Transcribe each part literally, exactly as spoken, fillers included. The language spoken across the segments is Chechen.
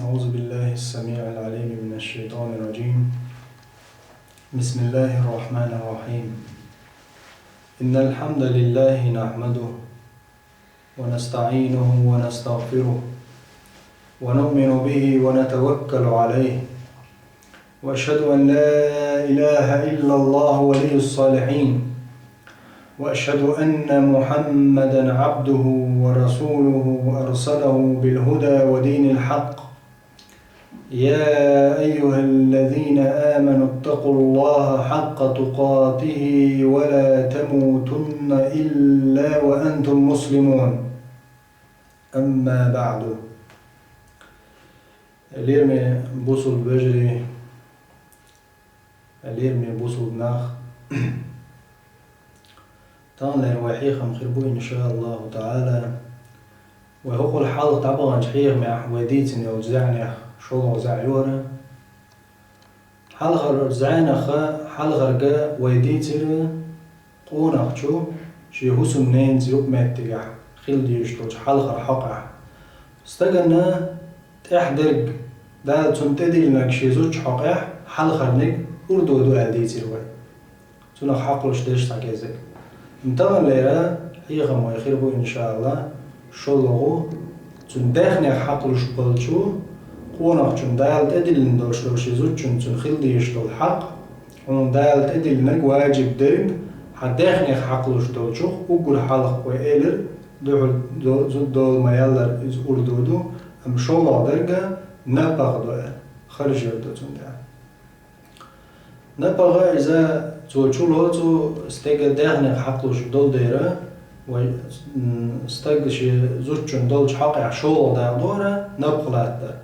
أعوذ بالله السميع العليم من الشيطان الرجيم. بسم الله الرحمن الرحيم. إن الحمد لله نحمده ونستعينه ونستغفره ونؤمن به ونتوكل عليه. وأشهد أن لا إله إلا الله ولي الصالحين. وأشهد أن محمدا عبده ورسوله أرسله بالهدى ودين الحق. يا أيها الذين آمنوا اتقوا الله حق تقاته ولا تموتن إلا وأنتم مسلمون. أما بعد. Лераме бусулба вежарий, лераме бусулба нах. Таханлера вай хьехам хир бу, иншааллаху таала. Вай хӀокхул хьалха дӀабаханчу хьехамехь вай дийцина йолчу зӀенех шолгӀа зӀе ю хӀара. Хьалхара зӀенах, хьалхарга вай дийцира къонахчо шен хӀусамненца юкъаметтигехь хила дезаш долчу хьалхара хьокъехь. Стагана тӀехь дерг, Дала цунна тӀедиллинарг шен зудчун хьокъехь хьалхарниг урдо ду аьлла дийцира вай. Цунах хьакхалуш дерш цхьа кеззиг. Амма таханлера хьехам вай хир бу, иншаалла, шолгӀа, цуьнан даьхнех хьакхалуш болчу къонахчун Дала тӀедиллина долуш долу шен зудчун цунна хила дезаш долу хьакъ, хьуна Дала тӀедиллинарг, важиб дерг, хьан даьхнех хьакхалуш долчух уггар хьалха вай элира, дуьхьал до-, зуда дола ма-яллара иза урдо ду, амма шолгӀа дерг напагӀа ду аьлла, харжар ду цунна тӀехь. НапагӀа иза цо чу лоцу стеган даьхнех хьакхалуш долу дела, вай, м, стаг шен зудчун долчу хьокъехь шолгӀа дакъа ду хӀара напагӀа латтар.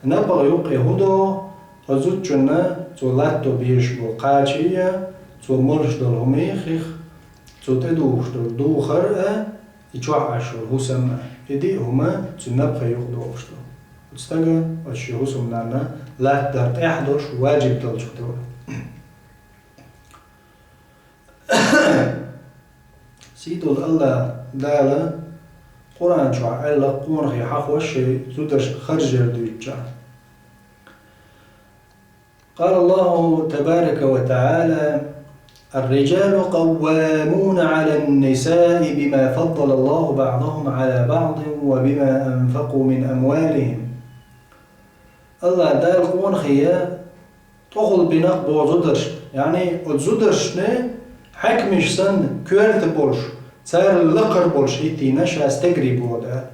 НапагӀа юккъе хӀун догӀу, оцу зудчунна цо латто безаш болу кхачий а, цо молуш долу хӀумий а хих, цо тӀедухуш долу духар а, и чохь Ӏаш йолу хӀусам а, и диъ хӀума цуьнан напхе юкъадогӀуш ду. Оцу стага оцу шен хӀусамнанна латтадар тӀехь долуш важиб долчух ду. Сий долу АллахӀ Дала Къуръан чохь аьлла къонахий хьахош шайн зударшка харжар дуьйцучохь. قال الله تبارك وتعالى: الرجال قوامون على النساء بما فضل الله بعضهم على بعض وبما أنفقوا من أموالهم. АллахӀ Дала къонахий тӀехула бина боху зударшна, яъни оцу зударшна хьаькамаш санна коьрта болуш, царал лакхара болуш хӀиттийна ша стегарий боху Дала.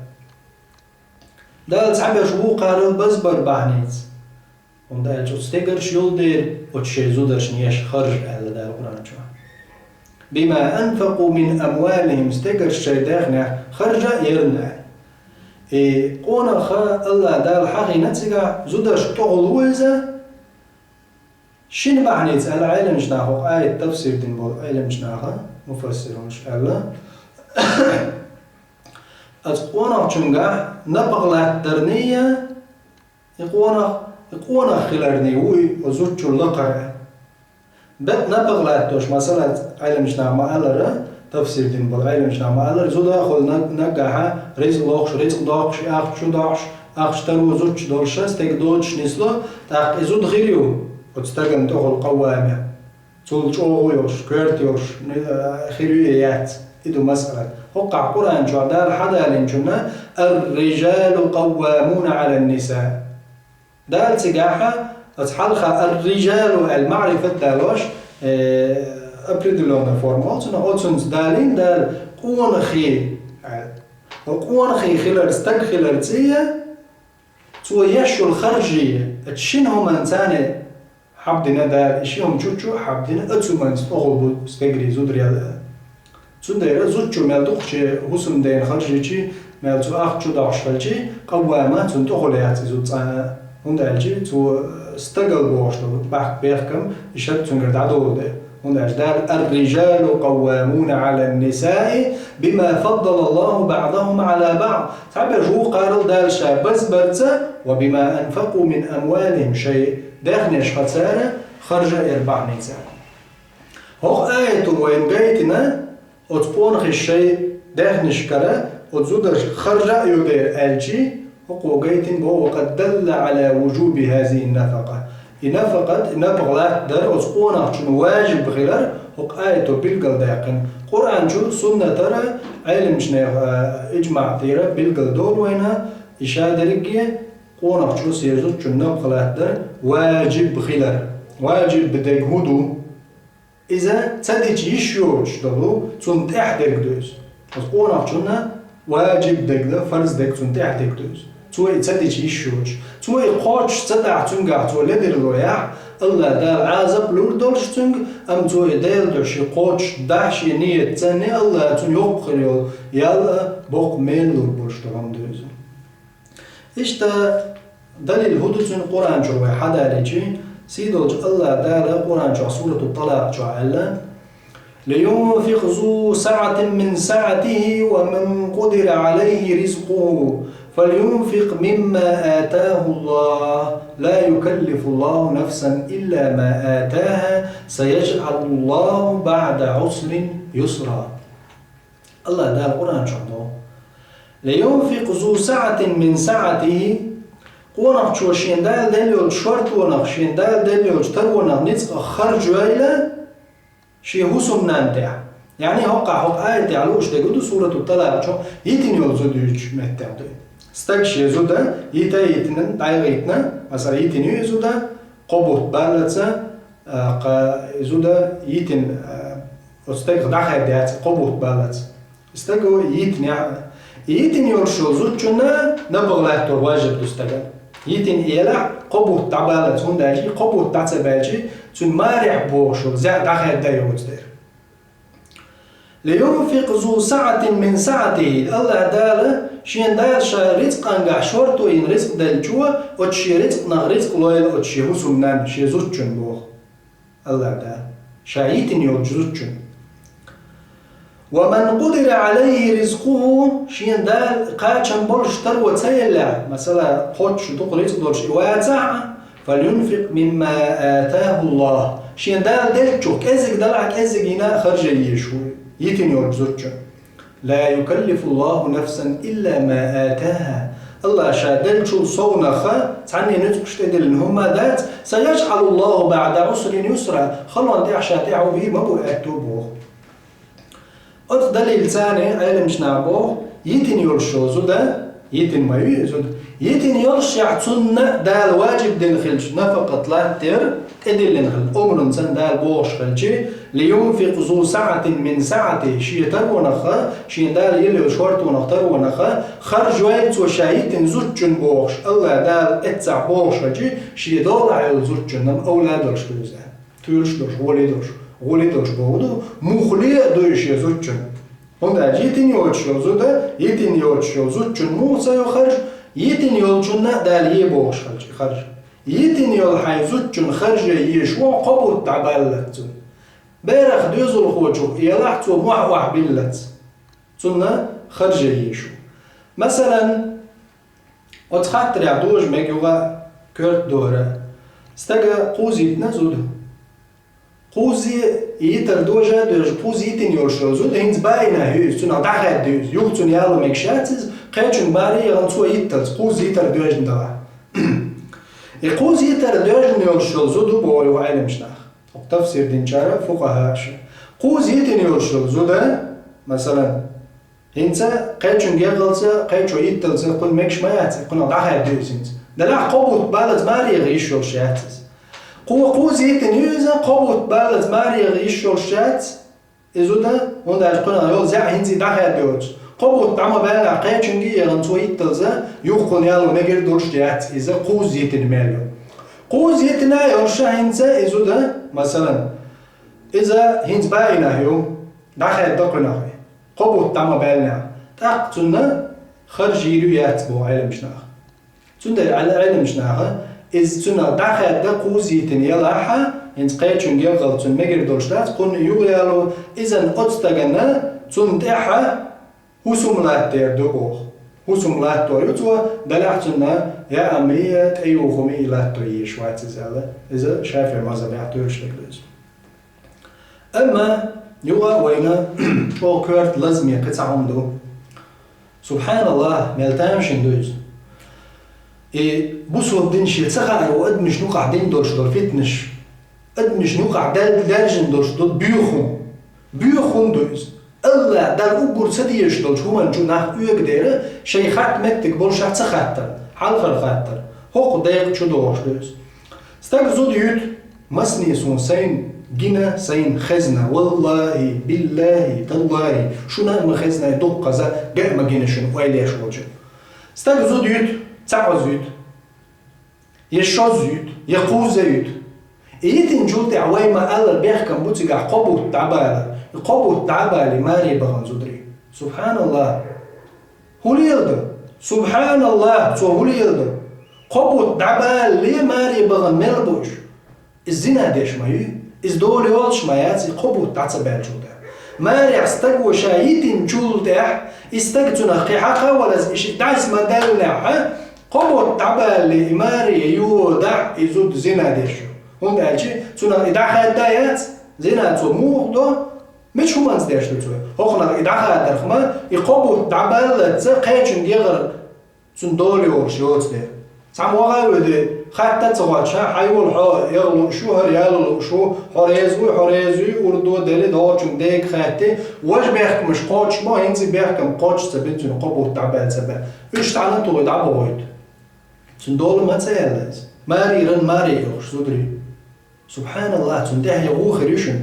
Дала цхьаберш вукхарал базбар бахьаница. ХӀунда аьлча оцу стегарш йолу дела оцу шайн зударшна еш харжа аьлла Дала Къуръан чохь. بما أنفقوا من أموالهم, стегарш шайн даьхнех харжа а ерна аьлла. И къонах АллахӀ Дала хьахийна цигахь, зударшка тӀехула ву иза, шина бахьаница аьлла Ӏеламчу наха, хӀокху аят тафсир дина болу Ӏеламчу наха, муфассирунаша аьлла. Оцу къонахчуьнгахь напагӀа латтарний а, и къонах, и къонах хиларний ву и, оцу зудчул лакхара. Бакъ напагӀа латтош, масала, Ӏеламчу наха ма-аллара, тафсир дина болу Ӏеламчу наха ма-аллара, зуда а хуьлу наг-, наггахьа рицкъ лохуш, рицкъ доккхуш, ахча чу доккхуш, ахча таро зудчу долуш стеган доцуш нисло, тӀаккха и зуда хир ю оцу стагана тӀехула къавваме. Цул чӀогӀа йолуш, коьрта йолуш, э, хир ю я яц? И ду масала. ХӀокхахь Къуръан чохь Дала хьадалинчунна: الرجال قوامون على النساء. Дала цигахьа оцу хьалха الرجال аьлла маърифат далош, э, определённая форма, оцунах, оцунца далийна Дала къонахий аьлла. Къонахий хилар, стаг хилар цӀе, цо еш йолу харжий, оцу шина хӀуманца царна хьабдина Дала, и ши хӀума чу-чу хьабдина, оцу хӀуманца тӀехула бу стегарий зударий аьлла. Цундела зудчо мел дукха шен хӀусамдена харжийчи, мел цо ахча чу доккхуш хилчи, къаввама, цунна тӀехула яц и зуда цкъа а, хӀунда аьлча цо стагал бохуш долу бехк-, бехкам, и шарт цуьнгара дӀадолу дела. ХӀунда аьлча Дала: الرجال قوامون على النساء بما فضل الله بعضهم على بعض. Цхьаберш вукхарал Дала ша базбарца وبما أنفقوا من أموالهم, шоай даьхнешха цар харжа а яр бахьанца. ХӀокху аято вайна гайтина, оцу къонахаша шоай даьхнашкара оцу зударшка харжа а йо дера аьлча, хӀокхо гайтина боху: وقد دل على وجوب هذه النفقة. И нафакъат, и напха латтадар, оцу къонахчун важиб хилар хӀокху аято билгалдаьккхина. Къуръан чу, суннатара, Ӏеламчу нехан, а, иджмаъ тӀера билгалдолу вайна, и ша дерриге къонахчо шен зудчун напха латтадар важиб хилар. Важиб дерг хӀун ду? Иза ца дича йиш йоцуш долу, цунна тӀехь дерг ду иза. Оцу къонахчунна важиб дерг ду, фарз дерг, цунна тӀехь дерг ду иза. Цо и ца дича йиш йоцуш. Цо и кхочуш ца дахь, цуьнгахь цо ледарло яхь, АллахӀ Дала Ӏазап лур долуш цуьнга, амма цо и Делан дуьхьа шен кхочуш дахь, шен ниет ца ни, АллахӀа цунна йоккха хир йолу ял а, боккха мел лур болуш долу хӀума ду иза. Иштта далил хӀун ду цуьнан Къуръан чуьра вай хьадалийча, сийдолчу АллахӀ Дала Къуръан чохь сурату ТӀалакъ чохь аьлла: لينفق ذو سعة من سعته ومن قدر عليه رزقه فلينفق مما آتاه الله لا يكلف الله نفسا إلا ما آتاها سيجعل الله بعد عسر يسرا. АллахӀ Дала Къуръан чохь боху: لينفق ذو سعة من سعته, къонахчо шен Дала делла йолчу шортонах, шен Дала делла йолчу таронах ницкъах харжойла шен хӀусамнанна тӀехь. Яъни хӀокхахь, хӀокху аятехь лууш дерг ду, сурату ТӀалакъ чу йитина йолу зуда юьйцучу меттехь ду. Стаг шен зуда йита а йитина, дӀайгӀийтина, масала, йитина ю и зуда, кхо бутт баллалц, а, кху зуда йитина, а, оцу стагах дӀахаьдда яц кхо бутт баллалц. Стага йитина яхь. И йитина йолуш йолу зудчунна напха латтор важиб ду стагана. Йитина и елахь, кхо бутт дӀабаллалц, хӀунда аьлча и кхо бутт дӀа ца баьлча, цуьнан марехь бохуш йолу зӀе дӀахаьдда йоцу дера. لينفق ذو سعة من سعته. АллахӀ Дала, шен Дала ша рицкъангахь шорто йина рицкъ деллачо, оцу шен рицкъанах рицкъ лойла оцу шен хӀусамнанна, шен зудчунна боху АллахӀ Дала, ша йитина йолчу зудчунна. ومن قدر عليه رزقه, шен Дала кхачам болуш таро ца еллехь, масала, кхоччуш дукха рицкъ долуш и вацахь а, فلينفق مما آتاه الله. Шен Дала деллачух кӀеззиг далахь, кӀеззиг йина а харжа езаш ву йитина йолчу зудчунна. لا يكلف الله نفسا إلا ما آتاها. АллахӀа ша деллачул совнаха цхьанне нуьцкъаш тӀедиллина хӀумма дац, سيجعل الله بعد عسر يسرا, халонна тӀехь ша тӀаьхьо вийр ма бу аьтту боху. Оцу далилца Ӏеламчу наха боху, йитина йолуш йолу зуда, йитина ма ю и зуда, йитина йолушехь цунна Дала важиб дина хилча нафакъат латтар, тӀедиллина хилла омранца Дала бохуш хилча, لينفق ذو سعة من سعته, шен таронах, шен Дала елла йолу шортонах, таронах харжойла цо ша йитина зудчунна бохуш, АллахӀ Дала эццахь бохуш хилча, шен долахь йолу зудчунна-м овла долуш ду иза. Туьлуш долуш, гӀоли долуш, гӀоли долуш боху ду, муха ле а ду и шен зудчунна. ХӀунда аьлча йитина йоцуш йолу зуда, йитина йоцуш йолу зудчунна муха ца йо харж, йитина йолчунна а Дала е бохуш хилча и харж. Йитина йолу хьайн зудчунна харже езаш ву хьо кхо бутт дӀабаллалц цунна. Берах доьзалхочух елахь, цо мохь охьабиллалц, цунна харже езаш ву. Масалан, оцу хаттарехь дожа мега юха коьрта дора. Стага кхузза йитина зуда. Кхузза йитар дожа а доьжна, кхузза йитина йолуш йолу зуда хӀинца баинехь ю иза, цунах дӀахаьдда ю иза. Юха цунна яло мегаш яц иза, кхечуьнга маре а яхана, цо йитталц кхузза йитар доьжна далахь. И кхузза йитар доьжна йолуш йолу зуда боху юха Ӏеламчу наха, хӀокху тафсир динчара, фукъахӀаша. Кхузза йитина йолуш йолу зуда, масалан, хӀинца кхечуьнга яххалца, кхечо йитталца кхунна мегаш ма яц, кхунах дӀахаьдда ю иза хӀинца. Делахь кхо бутт баллалц маре яха йиш йолуш яц иза. Кхо, кхузза йитина ю иза, кхо бутт баллалц маре яха йиш йолуш яц и зуда, хӀунда аьлча кхунах йолу зӀе хӀинца дӀахаьдда йоцуш. Кхо бутт дӀа ма баьллехь, кхечуьнга а яхана, цо йитталца, юха кхунна яло мегар долуш яц иза, кхузза йитина мел ю. Кхузза йитина а йолуш хӀинца и зуда, масалан, иза хӀинца баинехь ю, дӀахаьдда кхунах и. Кхо бутт дӀа ма баьллехь, тӀаккха цунна харж йийр ю яц боху Ӏеламчу наха. Цундела Ӏел-, Ӏеламчу наха, иза цунах дӀахаьдда кхузза йитина елахь а, хӀинца кхечуьнга яххалца цунна мегар долуш дац, кхунна юха яло, иза оцу стагана цунна тӀехь хӀусам латтар ду боху. ХӀусам латтор ю цо, делахь цунна я амри, я тӀеюхаме латто езаш вац иза аьлла. Иза ШафиӀий мазхабехь тоьшалла ду иза. Амма юха а вайна чӀогӀа коьрта лазаме кхин цхьа хӀума ду. СубхьаналлахӀ, мел тамашийна ду иза. И бусалба дин шен ца хаару адамашна юкъахь дина долуш долу фитнаш, адамашна юкъахь даьржина долуш долу боьха хӀума. Боьха хӀума ду иза. АллахӀ Далла уггар ца дезаш долчу хӀуманна чу нах оьгадер, шайн хатта меттиг болушехь ца хаттар, хьалхара хаттар. ХӀокху декъа чу догӀуш ду иза. Стаг зуда юьту, масане суна сайна гина, сайна хезна, валлахӀи, биллахӀи, таллахӀи, шуна а ма хезна, дуккхаза ган а ма гина шуна ойла еш волчу. Стаг зуда юьту, цхьа хьоза юьту. Я шозза юьту, я кхузза юьту. И йитинчул тӀаьхьа вай ма-аллара бехкам бу цигахь кхо бутт дӀабалар. И кхо бутт дӀабале маре бахана зударий. СубхьаналлахӀ! ХӀун леладо? СубхьаналлахӀ! Цо хӀун леладо? Кхо бутт дӀабалале маре бахана мел бу уьш? Иза зина деш ма ю, иза дола йолуш ма яц, и кхо бутт дӀа ца баьллачул тӀаьхьа. Марехь стаг ву ша йитинчул тӀаьхьа, и стаг цунах кхин хьакха а валаза, и шиъ дӀасма даьллехьа, кхо бутт дӀабалале и маре йодахь, и зуда зина деш ю. ХӀунда аьлча цунах и дӀахаьдда яц, зина цо муха до, мича хӀуманца деш ду цо? ХӀокхунах и дӀахадарх ма, и кхо бутт дӀабаллалца кхечун дегӀара цунна дола йолуш йоцу дела. Цхьамма ваха а вуьду, хатта а ца хоьттуш, хьан йолу хьо, ягӀа лууш ву, хӀара яла лууш ву, хьо реза вуй, хьо реза вуй, урдо дели, догӀучун дега хатти, важа бехкамаш кхочуш ма, хӀинца и бехкам кхочуш ца бина цуьнан кхо бутт дӀабаьлла ца баьлла. Уьш цхьаьна тухуй дӀабохуьйту. Цуьнан дола ма ца яьлла иза. Маре ран маре йохуш зударий. СубхьаналлахӀ, цунна тӀаьхье гӀо хир ю шуна.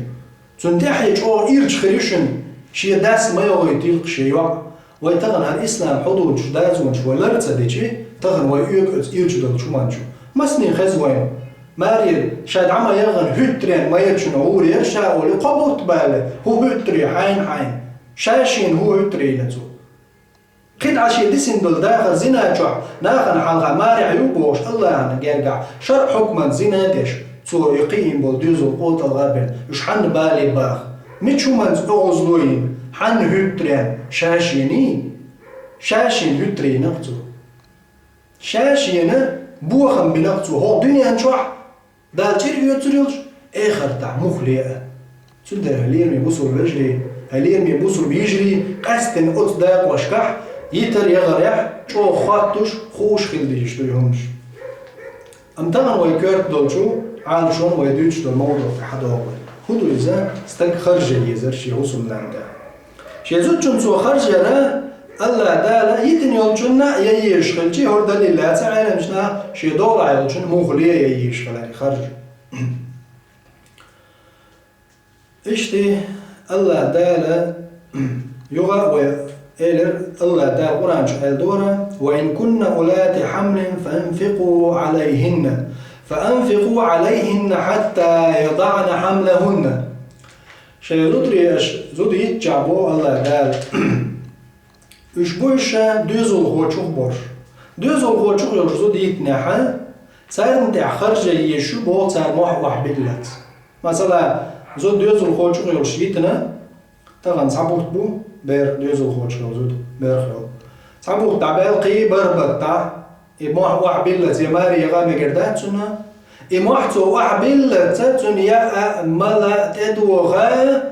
Цунна тӀаьхье чӀогӀа ирча хир ю шуна, шен дас ма йогӀуьйту йилкха шен йоӀ. Вай тахана хӀара ислам хьудудаш, дазонаш вай лар ца дичи, тахана вай оьгу оцу ирча долчу хӀуманчу. Масане хеза вайна. Маре, ша дӀа ма яххана хӀуьттаренна ма яра шуна гӀур яра ша олий, кхо бутт баьлла, хӀун хӀуьттаре хьайна-хьайна. Ша шена хӀун хӀуьттаре йина цо. Кхин дӀа шен дисина долу дахар зина чохь нахана хьалха марехь ю бохуш АллахӀана гергахь шарӀ хьукманца зина деш, цо и кхиийна болу доьзал къотӀалгӀа а бина, уьш хьанна бале баха? Мича хӀуманца оьгӀазло йина? Хьанна хӀуьттаренна? Ша шений? Ша шена хӀуьттаренна-кх цо. Ша шена бохам бина-кх цо хӀокху дуьнен чохь. Дала чӀир оьцур йолуш, эхартахь муха ле а. Цундела, хьай лераме бусулба вежарий, хьай лераме бусулба йижарий, къаьсттина оцу дакъошкахь йитар яхарехь, чӀогӀа хоттуш, хууш хила дезаш ду и хӀуманаш. Амма тахана вай коьрта долчу Ӏалашонна вай дуьйцуш долу мовдугӀ тӀе хьадогӀу вай. ХӀун ду иза, стаг харжа езар шен хӀусамнанна тӀехь? Шен зудчунна цо харжар, АллахӀ Дала йитина йолчунна а ян езаш хилча, хӀара далил лаьцна Ӏеламчу наха, шен долахь йолчунна муха ле ян езаш хилар и харж. Иштта АллахӀ Дала юха а вай элира, АллахӀ Дала Къуръан чу аьлла дора: «وإن كن أولات حمل فأنفقوا عليهن، فأنفقوا عليهن حتى يضعن حملهن». Шайн зударий аша зуда йитчахь, боху АллахӀ Дала, уьш бу уьш доьзалхочух а болуш. Доьзалхочух а йолуш зуда йитинехь, царна тӀехь харжа езаш ю боху цара мохь охьабиллалц. Масала, зуда доьзалхочух а йолуш йитина, тахана цхьа бутт бу, бер доьзалхочух йолу зуда, берах йолу. Цхьа бутт дӀабаьлла, кхин а бархӀ баттахь, и мохь охьабиллалц я маре яха мегар дац цунна. И мохь цо охьабиллалц, цунна яа а, мала а тӀедоха,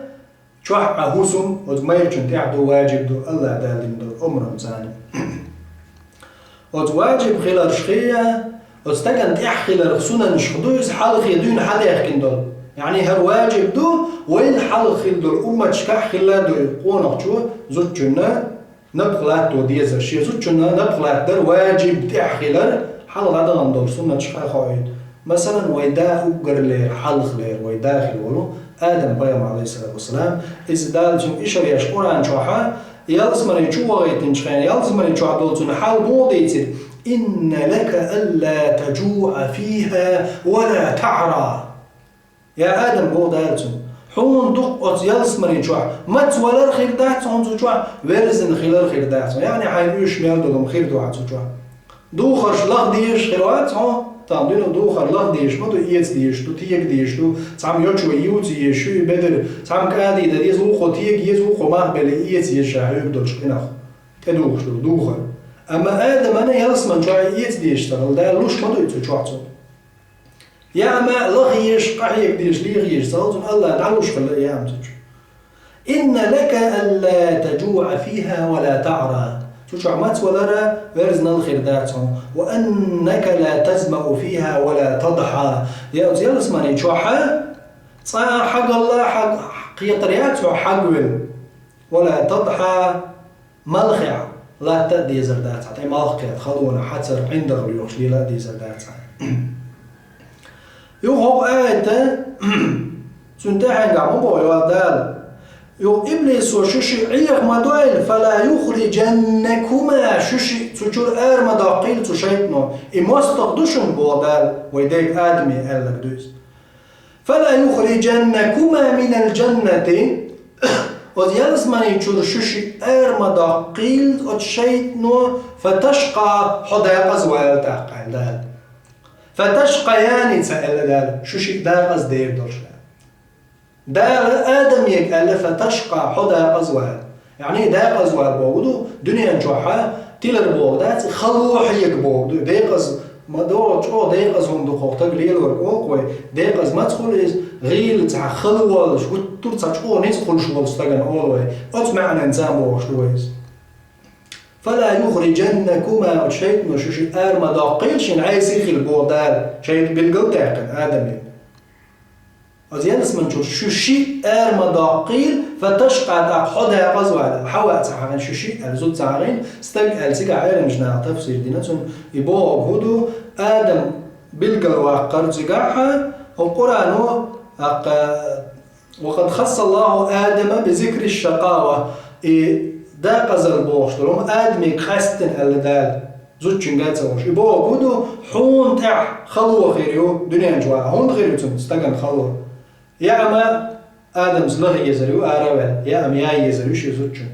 чохь а хӀусам оцу майрачун тӀехь ду, важиб ду, АллахӀ Дала дина долу омра ду царна. Оцу важиб хиларх, оцу стагана тӀехь хиларх сунанашха ду иза хьалхе дуьйна хьадаьхкина долу. Яъни хӀара важиб ду, вайна хьалха хилла долу умматашкахь хилла а ду и къонахчо зудчунна напха латто дезар. Шен зудчунна напха латтар важиб тӀехь хилар хьалха дӀадахана долу суннаташха хоуьйту. Масалан, вай да уггарлера, хьалхалера вай да хир волу Адам пайхамар, алейхиссалату вассалам, иза Дала цуьнан ишар еш Къуръан чохь, ялсамане чу вахийтинчу хенахь, ялсамане чохь долу цуьнан хьал муха дийцира: «إن لك ألا تجوع فيها ولا تعرى». Я Адам, боху Дала цуьнга, хьуна ду-кх оцу ялсамане чохь мацвалар хир дац хьуна цу чохь, верзина хилар хир дац хьуна. Яъни хьайна оьшуш мел долу хӀума хир ду хьан цу чохь. Духарш лаха дезаш хир вац хьо, тахана дуьненан духар лаха дезаш ма ду, эца дезаш ду, тега дезаш ду, цхьамма йочо юца езаш ю и бедар, цхьамма кӀади дан деза, вукхо тега еза, вукхо мах белла эца еза ша хьоьга долчу къинах. ТӀедухуш долу духар. Амма Адамана ялсман чохь и эца дезаш ца хилла, Дала луш ма дуй цу чохь цунна. Яа маьӀ лаха езаш, къахьега дезаш, леха езаш ца хилла цунна, АллахӀа дӀалуш хилла яа маьӀ цу чу. إن لك ألا تجوع فيها ولا تعرى. Цу чохь мацвалара, верзинал хир дац хьуна. وأنك لا تظمأ فيها ولا تضحى. Я оцу ялсмани чохь цкъа а хьагалла, хьаг-, кхетар яц хьо хьагвелла. ولا تضحى. Малхехь латта а дезар дац хьан, тӀе малх кхетта, халонах, хьацар, ӀиндагӀ лоьхуш лела а дезар дац хьан. Юха хӀокху аята, цуьнан тӀаьхьенгахь ма боху йоӀ Дала: юха иблисо шу шиъ Ӏеха ма дойла, فلا يخرجنكما, шу шиъ цу чуьра ара ма доккхийла цу шайтӀано. И мостагӀ ду шуна, боху Дала, вай дега Адаме аьлларг ду иза. فلا يخرجنكما من الجنة. Оцу ялсмани чуьра шу шиъ ара ма доккхийла оцу шайтӀано, فتشقى, хьо декъаза вала тӀаккха, аьлла Дала. فتشقيان ца аьлла Дала, шу шиъ декъаза дер долуш. Дала Адамега аьлла, فتشقى, хьо декъаза вала. Яъни декъаза вала боху ду, дуьнен чохь тилар боху дац, хало хьега боху ду. Декъаза ма догӀу, чӀогӀа декъаза хӀума ду кху стаг лелорг, олу вай. Декъаза маца хуьлу иза? ГӀийла цхьа хала волуш, гуттар а цхьа чӀогӀа ницкъ хуьлуш волу стагана олу вай. Оцу маьӀненца бохуш ду вай иза. فلا يخرجنكما, оцу шайтӀано шу шиъ ара ма доккхийла шена, Ӏеса хила, боху Дала, шайтӀа билгал а даьккхина Адаме. Оцу ялсмани чуьра шу шиъ ара ма доккхийла, فتشقى, тӀаккха хьо декъаза вала. Хьава ца хьахийна шу шиъ аьлла, зуда ца хьахийна, стаг аьлла, цигахь Ӏеламнаха тафсир дина цунна, и бохург хӀун ду, Адам билгалваккхар цигахь, хӀокху Къуръано, тӀаккха, وقد خص الله آدم بذكر الشقاوة, и декъазалла бохуш долу хӀума Адамега къаьсттина аьлла Дала. Зудчуьнга а ца хууш. И бохург хӀун ду, хьуна тӀехь хало хир ю дуьнен чохь. ХӀунда хир ю цунна стагана хало? Яа маьӀ Адамас лаха езар ю, ара а ваьлла, яа маьӀ яа езар ю шен зудчунна.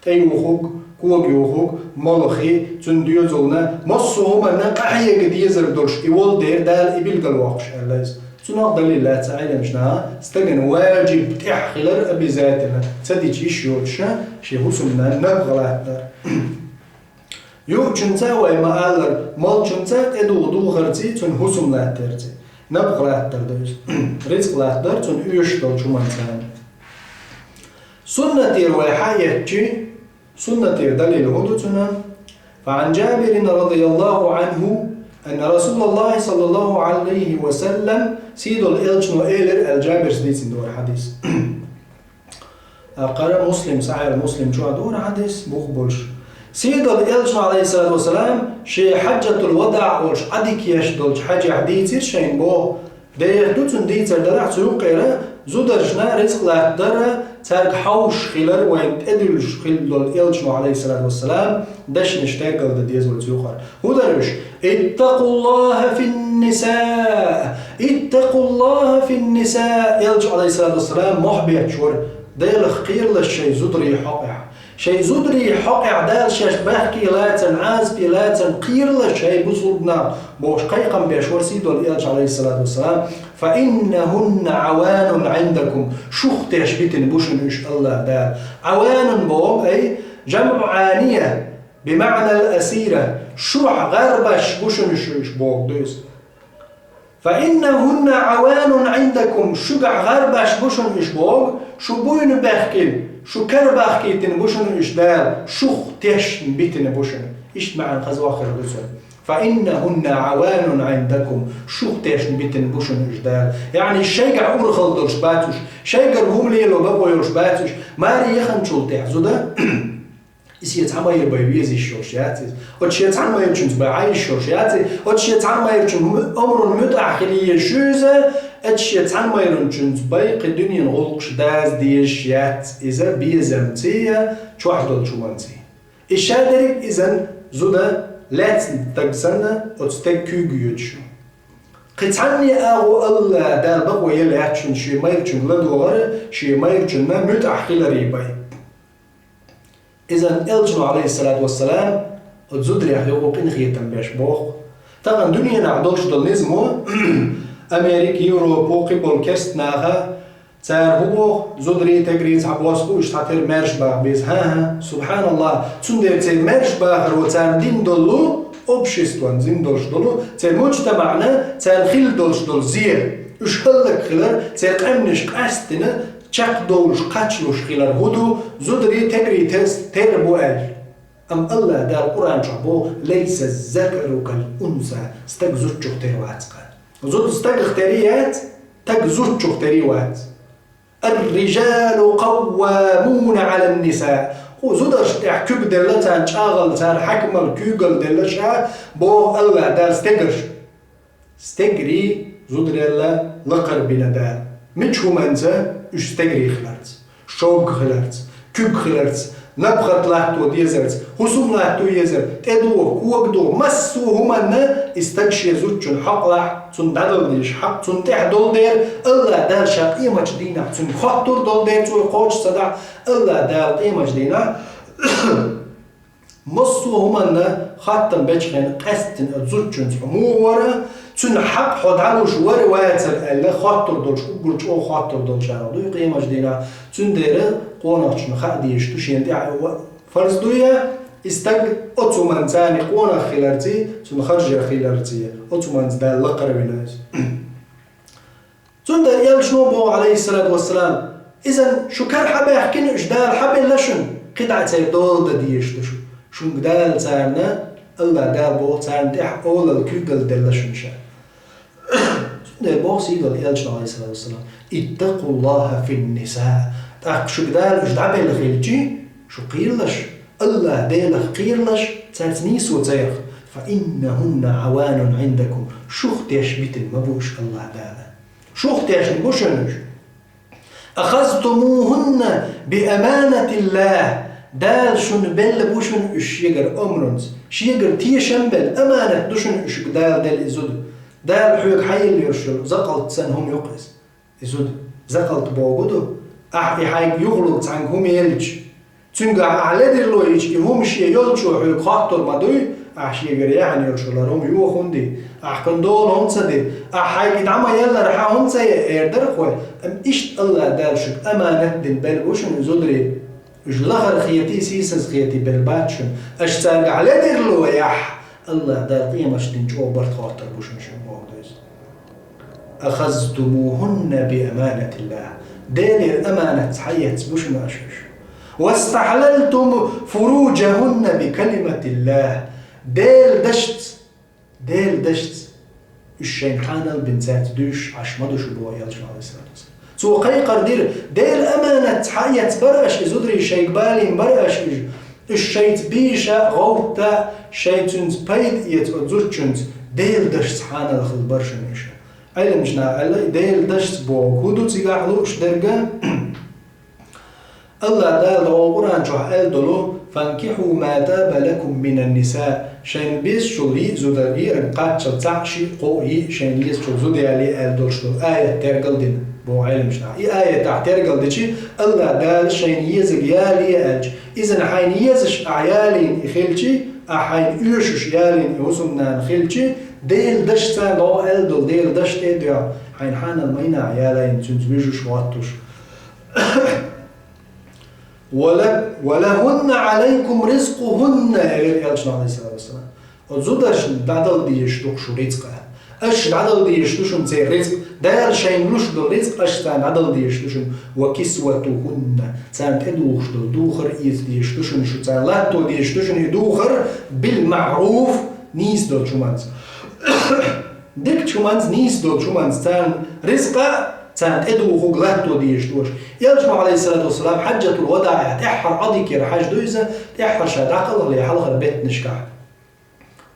ТӀе юхург, кога юхург, молхи, цуьнан доьзална, массо а хӀуманна къахьега дезар долуш и волу дела Дала и билгалвоккхуш аьлла иза. Цунах далил лаьцна Ӏеламнаха, стагана ваджиб тӀехь хилар обязательно, ца дича йиш йоцуш, шен хӀусамнанна напха латтар. Юучуьнца а вай ма-аллара, молчуьнца а тӀедугӀу духарций, цуьнан хӀусам латтарций. Напха латтар ду иза. Рицкъ латтар цунна оьшуш долчу хӀуманца. Суннатера вай хьаэцчи, суннатера далил хӀун ду цуьнан? فعن جابر رضي الله عنه أن رسول الله صلى الله عليه وسلم, сийдолу элчано элира аьлла, Джабирс дийцина дара хьадис. ТӀаккха Муслим, Сахьихь Муслим чохь ду хӀара хьадис, бух болуш. Сийдолу элчано, Ӏалайхиссалату вассалам, шен хьаджатул-вадаӀ волчу Ӏадика еш долчу хьаьжехь дийцира шайна боху. Деха ду цунна дийцар делахь, цу юккъера зударшна рицкъ латтадара, цаьрга хьовсуш хилар вайна тӀедуьллуш хилла долу элчано, Ӏалайхиссалату вассалам, дешнаш тергалдан деза вай цу юкъара. ХӀун дара уьш? اتقوا الله في النساء. اتقوا الله في النساء. Элча, Ӏалайхиссалату вассалам, мохь бетташ вара: Делах кхералаш шайн зударийн хьокъехь. Шайн зударийн хьокъехь Дала шаьш баьхкий лацарна, Ӏазапе лацарна кхералаш, хӀай бусулба нах, бохуш кхайкхам беш вара сийдолу Элча, Ӏалайхиссалату вассалам. فإنهن عوان عندكم. Шух теш битина бу шуна уьш АллахӀ Дала. Ӏаванун боху, ай, جمع عانية. بمعنى الأسيرة, шух гӀарбаш бу шуна уьш, уьш боху ду иза. فإنهن عوان عندكم, шуьгахь гӀарбаш бу шуна уьш боху, шу буйна баьхкина, шу карабахкийтина бу шуна уьш Дала, шух тешна битина бу шуна. Иштта маьӀна хаза ваххар ду цуьнан. فإنهن عوان عندكم, шух тешна битина бу шуна уьш Дала. Яъни шайгахь урхалла долуш бац уьш, шайгара хӀума лело бакъо йолуш бац уьш, маре яханчул тӀехь зуда. И шен цхьа майра бен веза йиш йолуш яц иза. Оцу шен цхьана майрачуьнца бен Ӏан йиш йолуш яц иза. Оцу шен цхьана майрачун омрун муьтӀахь хила езаш ю иза. Оцу шен цхьана майрачуьнца бен кхин дуьненан гӀуллакхаш даза дезаш яц иза безамций я чохь долчу хӀуманций. И ша дерриг а иза зуда лаьцна стаг санна, оцу стеган куьйга йоьдуш ю. Кхин цхьанне агӀо АллахӀ Дала бакъо яла яц шуна шен майрачуьнга ладогӀар, шен майрачунна муьтӀахь хиларе бен. Иза Элчано, Ӏалайхиссалату вассалам, оцу зударех юкъа къинхетам беш боху. Тахана дуьненахь долуш долу низамо, Америка, Европа, кхин болу керста наха, Цара хӀун боху, зударий, тегрий цхьабосса бу, уьш цхьатера маьрша баха беза. ХӀан-хӀа, субханаллахӀ, цундела церан маьрша бахаро царна дина долу, обществон дина долуш долу, церан муджтамаъна царна хилла долуш долу зен, уьш хӀаллакьхилар, церан къаьмнаш къаьсттина чекхдовлуш, кхачалуш хилар хӀун ду, зударий, тегрий тес-, тера бу аьлла. Амма АллахӀ Дала Къуръан чохь боху: «Лайса закару кал унса», стаг зудчух тера вац-кха. Зуда стагах тера яц, стаг зудчух тера вац. «Ар-рижалу къаввамуна Ӏалан-ниса». Кху зударшна тӀехь куьг делла царна чӀагӀалла, цара хьаькамалла куьйгалла делла ша, боху АллахӀ Дала, стегарш. Стегарий зударелла лакхара бина Дала. Мича хӀуманца? Уьш стегарий хиларца, шовга хиларца, куьг хиларца, напхат латто дезарца, хӀусам латто езар, тӀедогӀу, когадогӀу, массо а хӀуманна и стаг шен зудчун хьакъ лахь, цунна дӀадала дезаш хьакъ, цунна тӀехь долу дера, АллахӀ Дала ша къематчу дийнахь цунна хоттур долу дера, цо кхочуш ца дахь, АллахӀ Дала къематчу дийнахь массо а хӀуманна хаттам бечхьана къаьсттина зудчуьнца хьо муха вара, цуьнан хьакъ хьо дӀалуш вара, вацара аьлла, хоттур долуш, уггар чӀогӀа хоттур долуш аьлла дуй къематчу дийнахь. Цундела къонахчунна хаа дезаш ду шена тӀехь а фарз дуй, и стаг оцу хӀуманца, царна къонах хиларций, цунна харжа хиларций, оцу хӀуманца Дала лакхара вина иза. Цундела элчано боху, Ӏалайхиссалату вассалам: «Изан шу кара хьабаьхкина, уьш Дала хьабелла шуна, кхидӀа церан дола дан дезаш ду шу. Шуьнга Дала царна, АллахӀ Дала боху, царна тӀехь олалла куьйгалла делла шуна ша». Цундела боху сийлахь элчано, Ӏалайхиссалату вассалам: «ИттакъуллахӀа фин-ниса». ТӀаккха шуьга Дала уьш дӀабелла хилчи, шу кхералаш, АллахӀ Делах кхералаш, цаьрца нийсо ца яха. «Фа иннахӀунна Ӏаванун Ӏиндакум». Шух теш битина ма бу уьш АллахӀ Дала. Шух тешна бу шуна уьш. «АхазтумухӀунна би аманатиллахӀ». Дала шуна белла бу шуна уьш шегара омрунца. Шегара тешам белла, аманат ду шуна уьш, Дала делла и зуда. Дала хьоьга хьаелла йолуш йолу закъалт санна хӀума ю-кх иза. И зуда, закъалт бохург ду, ахь и хьайга юхалург цхьаьнга хӀума елча, цуьнгахь ахь ледарло йича, и хӀума шен йолчо хьоьга хоттур ма дуй, ахь шегара яхьана йолуш йолу хӀума йоху хӀунда, ахь кхуьнан дола хӀунда ца ди, ахь хьайга и дӀа ма еллара хьан хӀунда ца ян, эр дара-кх вай. Амма иштта АллахӀ Дала шуьга аманат дина белла бу шуна и зударий. Уьш лахара хетий, сийсаза хетий белла бац шуна. Аша цаьргахь ледарло яхь, АллахӀ Дала къематчу дийнахь чӀогӀа барт хоттур бу шуна, шуна бохург ду иза. «АхазтумухӀунна би аманатиллахӀ». Делера аманатца хьаэцна бу шуна аша уьш. «ВастахӀлалтум фуруджахӀунна би калиматиллахӀ». Делан дашца, Делан дашца уьш шайна хьанал бина цаьрца дуьйш Ӏаш ма ду шу, боху элчано, Ӏалайхиссалату вассалам. Цо кхайкхар дира, Делан аманатца хьаэцна бара аша и зударий, шайга балийна бара аша уьш. Уьш шайца бийша, гӀовтта, шайн цуьнца пайда эца оцу зудчуьнца, Делан дашца хьанал хилла бара шуна уьш. Ӏеламнаха аьлла, и Делан дашца бохург хӀун ду цигахь лууш дерг? АллахӀ Дала дӀо Къуръан чохь аьлла долу: «ФанкихӀу ма таба лакум минан-ниса». Шайна безачул йиъ зуда, йиъ кхаччалц цхьаъ, шиъ, кхоъ, йиъ шайна езачул зуда ялае аьлла долуш долу аят тергал дина, боху Ӏеламнаха. И аятахь тергал дичи, АллахӀ Дала шайна езарг ялае аьлча, иза хьайна езаш ахь ялийна и хилчи, ахь хьайна оьшуш ялийна и хӀусамнана хилчи, Делан дашца, дӀо аьлла долу Делан даш тӀе а доьгӀна, хьайна хьанал ма йина ахь ялийна, цуьнца вуьжуш, хӀоттуш. «Ва ла-, ва лахӀунна Ӏалайкум ризкъухӀунна», элира элчано, Ӏалайхиссалату вассалам. Оцу зударшна дӀадала дезаш ду-кх шу рицкъа. Аша дӀадала дезаш ду шуна церан рицкъ. Дала шайна луш долу рицкъ аша царна дӀадала дезаш ду шуна. «Ва кисватухӀунна», царна тӀедухуш долу духар эца дезаш ду шуна, шу царна латто дезаш ду шуна и духар, «бил-маӀруф», нийса долчу хӀуманца. Дикачу хӀуманца, нийса долчу хӀуманца царна ризкъа, царна тӀедухург латто дезаш ду аша. Элчано, Ӏалайхиссалату вассалам, хьаджатул-вадаӀехь тӀаьххьара Ӏодика яра хьаьж ду иза, тӀаьххьара ша дӀакхалхале хьалхара беттанашкахь.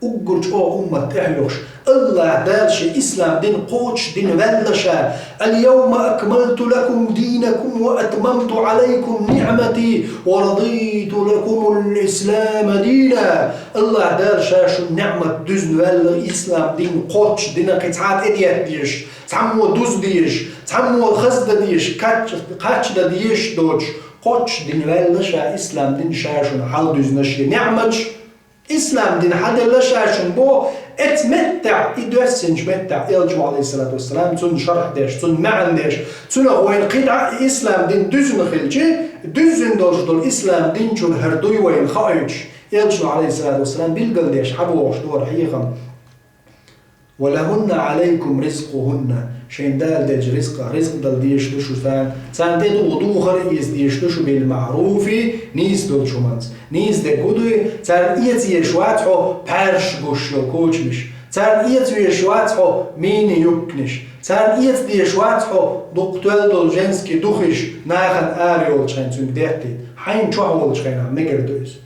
Уггар чӀогӀа уммат тӀехьоьхуш, АллахӀ Дала шен ислам дин кхочушдина ваьлла ша: «Ал-йовма акмалту лакум динакум ва атмамту Ӏалайкум ниӀмати ва радиту лакумул ислама дина». АллахӀ Дала ша шун неӀмат дуьзна ваьлла, ислам дин кхочушдина, кхин цхьа тӀедетта дезаш, цхьаммо дуза дезаш, цхьаммо хаза дан дезаш, кхач-, кхачча дан дезаш доцуш, кхочушдина ваьлла ша ислам дин, ша шуна хьалдуьзна шен неӀматаш. Ислам дин хьаделла ша шуна боху, Эцу меттехь, и доьссинчу меттехь, Элчано, алейхиссалату вассалам, цунна шархь деш, цунна маьӀна деш, цунах вайна кхидӀа а ислам дин дуьзна хилча, дуьззина долуш долу ислам дин чуьра хӀара дуй вайна хаийтуш, Элчано, алейхиссалату вассалам, билгалдеш хьабогӀуш дара хьехам. «Ва лахунна алейкум ризкъухунна», шайн Дала деллачу ризкъах ризкъ дала дезаш ду шу царна, царна тӀе духу духар а эца дезаш ду шу, бил маъруфи, нийса долчу хӀуманца. Нийса дерг хӀун дуй, царна эца езаш вац хьо пхьаьрш гуш йолу кочамаш, царна эца везаш вац хьо мини юбканаш, царна эца дезаш вац хьо дукха тоьлла долу женский духиш, нахана ара йолчу хенахь цуьнга деттийта, хьайна чохь волчу хенахь мегар ду иза.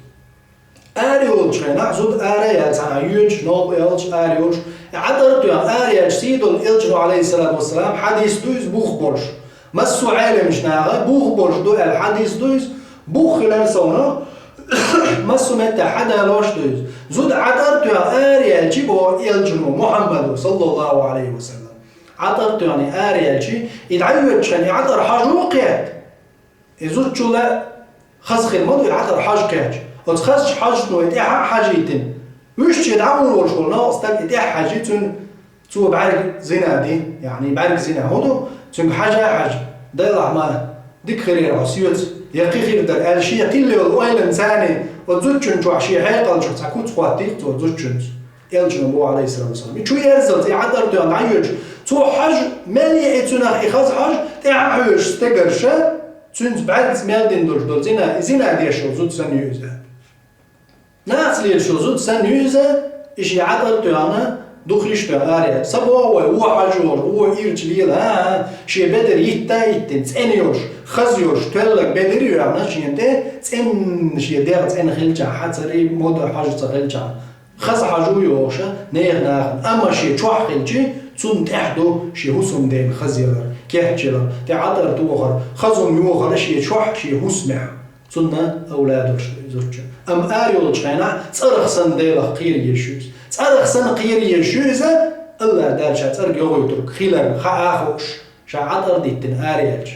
Ара йолчу хенахь, зуда ара а яьлла, цхьана йоьдуш, новкъа йолуш, ара йолуш, и ӀатӀар а тоьхна, ара яьлча, сий долу Элчано, алейхиссалату вассалам, хьадис ду иза бух болуш. Массо а Ӏеламчу наха бух болуш ду аьлла хьадис ду иза, бух хилар совнах, массо а меттехь хьадалош ду иза. Зуда ӀатӀар а тоьхна, ара яьлча, боху Элчано Мухьаммадо, саллаллаху алейхи ва саллам. ӀатӀар а тоьхна ара яьлча, и дӀайоьдучу хенахь, и ӀатӀар хьажо кхетта. И зудчул а хаза хир ма ду, и ӀатӀар хьажа кхетча. Оцу хазачу хьаьжчано и тӀаьхьа а хьажийтина. Вуьшта шен дӀагӀур волуш волу новкъа стаг и тӀаьхьа хьаьжча, цуьнан цо бӀаьрг зина дин, яъни бӀаьрг зина хӀун ду, цуьнга хьажа а хьаьжна, делахь ма дика хир яра хьо соьца, я кхин хир дара аьлла, шен тилла йолу ойланца, оцу зудчун чохь шен хьекъалчух цхьа куц хӀоттийра цо зудчуьнца. Элчано боху, алейхиссалату вассалам, и чу ерзалц, и ӀатӀар тоьхна дӀайоьдуш, цо хьажа, мел яа и цуьнах и хаза хьожа, тӀаьхьа хьоьжуш стегарша, цуьнца бӀаьргаца мел дина долуш долу зина, и зина деш йолу зуда санна ю иза. Нахаца лелаш йолу зуда санна ю иза, и шен ӀатӀар тоьхна, духиш тоьхна ара яьлла. Ца боху вай, вон хьажа йолуш, вон ирча лела, а, а, шен бедар йитта а йиттина, цӀена йолуш, хаза йолуш, тоьлларг бедар а йоьхна шена тӀе, цӀена шен дегӀ цӀена хилчахь, хьацарий, мода хьожа ца хилчахь. Хаза хьажа а йохуш, нехан нахана, амма шен чохь хилча, цунна тӀехь ду шен хӀусамдена хаза ялар, кечъялар, тӀе ӀатӀар тохар, хаза хӀума йохар шен чохь, шен хӀусамехь. Цунна авладош ду и зудчун. Амма ара йолчу хенахь цӀарах санна Делах кхера езаш ю иза. ЦӀарах санна кхера езаш ю иза, АллахӀ Дала ша цӀерга йогӀуьйтург хиларна хаа а хууш, ша ӀатӀар диттина ара яьлча.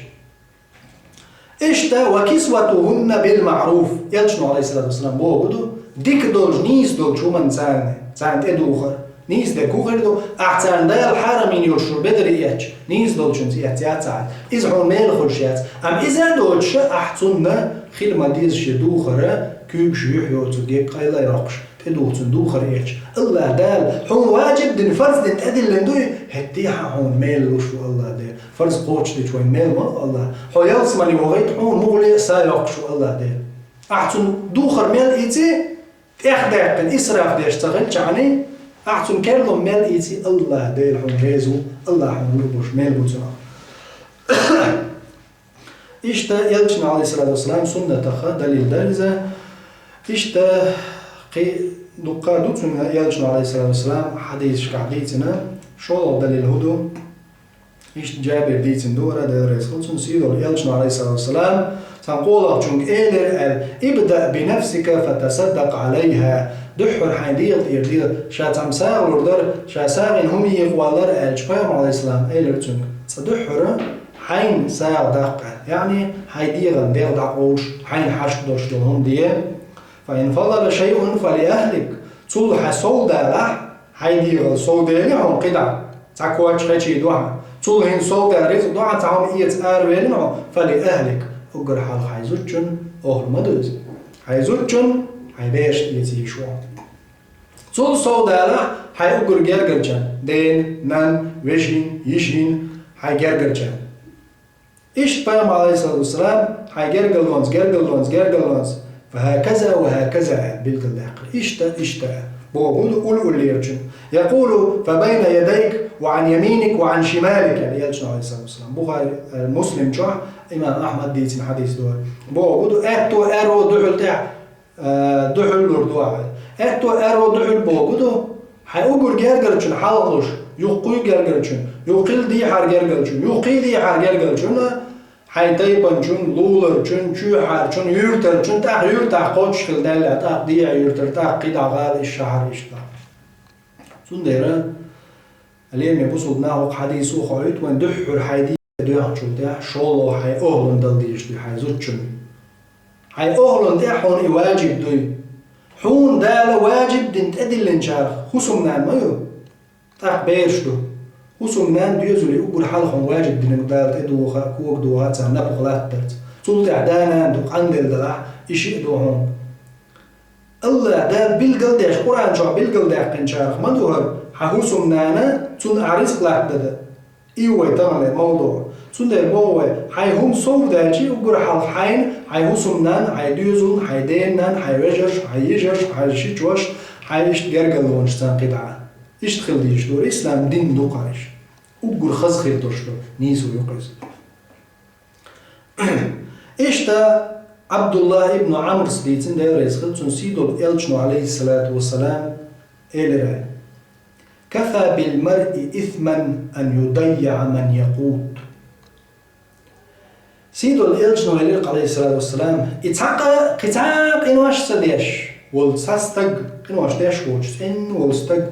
Иштта, «ва кисватухунна бил маъруф», Элчано, алейхиссалату вассалам, боху ду, дика долчу, нийса долчу хӀуманна царна, царна тӀедухар. Нийса дерг хӀун хир ду, ахь царна Дала хьарам йина йолуш шуьра бедар эцча, нийса долчуьнца эцна яц ахь, иза хьуна мела хуьлуш яц. Амма иза а доцуш, ахь цунна хила ма-деза шен духар, куьйгаш юьхь йоцург, къайла а йоккхуш, тӀедуха цунна духар эцча, АллахӀ Дала хьуна важиб дина, фарз дина, тӀедиллина дуй, хӀетте а хьуна мела луш ву АллахӀ Дела. Фарз кхочушдича вайн мел ма АллахӀ. Хьо ялсамане вахийта, хьуна муха ле а са йоккхуш ву АллахӀ Дела. Ахь цунна духар мел ийци, тӀехдаьккхина, исраф деш ца хилчахьана, ахь цунна керло мел ийци, АллахӀ Дела хьуна реза ву, АллахӀ хьуна лур болуш мел бу цунах. Иштта Элчан, алейхиссалату вассалам, суннатах далил дара иза. Иштта кхин дуккха а ду цуьнан Элчано, алейхиссалату вассалам, хьадисашкахь дийцина, шолгӀа далил хӀун ду? Иштта Джабир дийцина ду, Дела реза хуьлда цунна, сийлахь Элчано, алейхиссалату вассалам, цхьана къонахчуьнга элира аьлла: «Ибдаъ би нафсика фа тасаддакъ алейха». Дуьххьара хьайн дегӀа тӀера де, ша цхьамма сагӀа лур дара, ша сагӀина хӀума йийкъа валлара аьлча, пайхамар, алейхиссалам, элира цуьнга: «Цкъа дуьххьара хьайна сагӀа даккха», яъни хьайн дегӀан дегӀ дӀакъовлуш, хьайна хьашт долуш долу хӀума де. «Фа ин фадала шайъун фа ли ахлик». Цул хьан сов далахь, хьайн дегӀал сов дели хьуна кхидӀа, цхьа коч хечий ду хьан. Цул хӀинца сов даьлла рицкъ ду хьан, цхьа хӀума эца аравелина хьо, «фа ли ахлик». Уггар хьалха хьайн зудчун охӀла ма ду иза. Хьайн зудчун, хьайн берашна эца езаш ву хьо. Цул сов далахь, хьайн уггар гергарчарна, ден, нан, вешин, йишин, хьайн гергарчарна. Иштта пайхамар, алейхиссалату вассалам, хьайн гергарлонца, гергарлонца, гергарлонца, «фа хӀаказа ва хӀаказа», аьлла билгалдаьккхира. Иштта, иштта, боху ду уллера чун. «Якъулу фа байна ядайк ва ан яминик ва ан шималик», аьлла Элчано, алейхиссалату вассалам. Бухари, э, Муслим чохь, имам Ахьмад дийцина хьадис ду. Боху ду, аьтто, аьрро дуьхьал тӀехь, э, дуьхьал лур ду ахьа. Аьтто, аьрро дуьхьал боху ду, хьайн уггар гергарчун хьалхалуш, юххе гергарчун, юххе дехьара гергарчун, юххе дехьара гергарчун, хьайн тайпанчун, луларчун, чоьхьарчун, юьртарчун, тӀаккха юьртахь кхоччуш хила даьлла, тӀаккха дехьа юьртара, тӀаккха кхидӀа гӀала, иштта шахьар, иштта. Цундела, лераме бусулба нах, хӀокху хьадисо хоуьйту вайн дуьххьара хьайн дегӀа доьхначул тӀаьхьа шолгӀа хьайн охӀлун дала дезаш ду хьайн зудчун. Хьайн охӀлун тӀехь хьуна и важиб дуй. Хьуна Дала ваджиб дина тӀедиллинчарах хӀусамнана ма ю, тӀаккха бераш ду. ХӀусамнана доьзале уггар хьалха хьуна ваджиб динарг Дала тӀедоха а, когадоха а, царна напха латтарца. Цул тӀехьа да-нана ду, къанделла далахь, и шиъ ду хьуна. АллахӀ Дала билгал а деш, Къуръан чу билгал а даьккхинчарах ма ду хӀара, хьан хӀусамнана, цунна ахь рицкъ латтаде деза. И вай таханлера мовдуӀ. Цундела боху вай, хьайн хӀума сов даьлча, уггар хьалха хьайна, хьайн хӀусамнана, хьайн доьзална, хьайн ден-нанна, хьайн вежаршна, хьайн йижаршна, хьайн шичошна, хьайн иштта гергарлонашца кхидӀа. Иштта хила дезаш ду, ислам дин ду-кх уьш. Уггар хаза хила долуш ду, нийсо ю-кх иза. Иштта Ӏабдуллахь ибн Ӏамрас дийцина, Дела реза хила цунна, сийдолу элчано, Ӏалайхиссалату вассалам, элира: «Кафа бил маръи исман ан юдаййиӀа ман якъут». Сийдолу элчано элира, Ӏалайхиссалату вассалам, и цхьа къа, кхин цхьа къинош ца деш волу цхьа стаг, къинош деш воцуш цӀена волу стаг,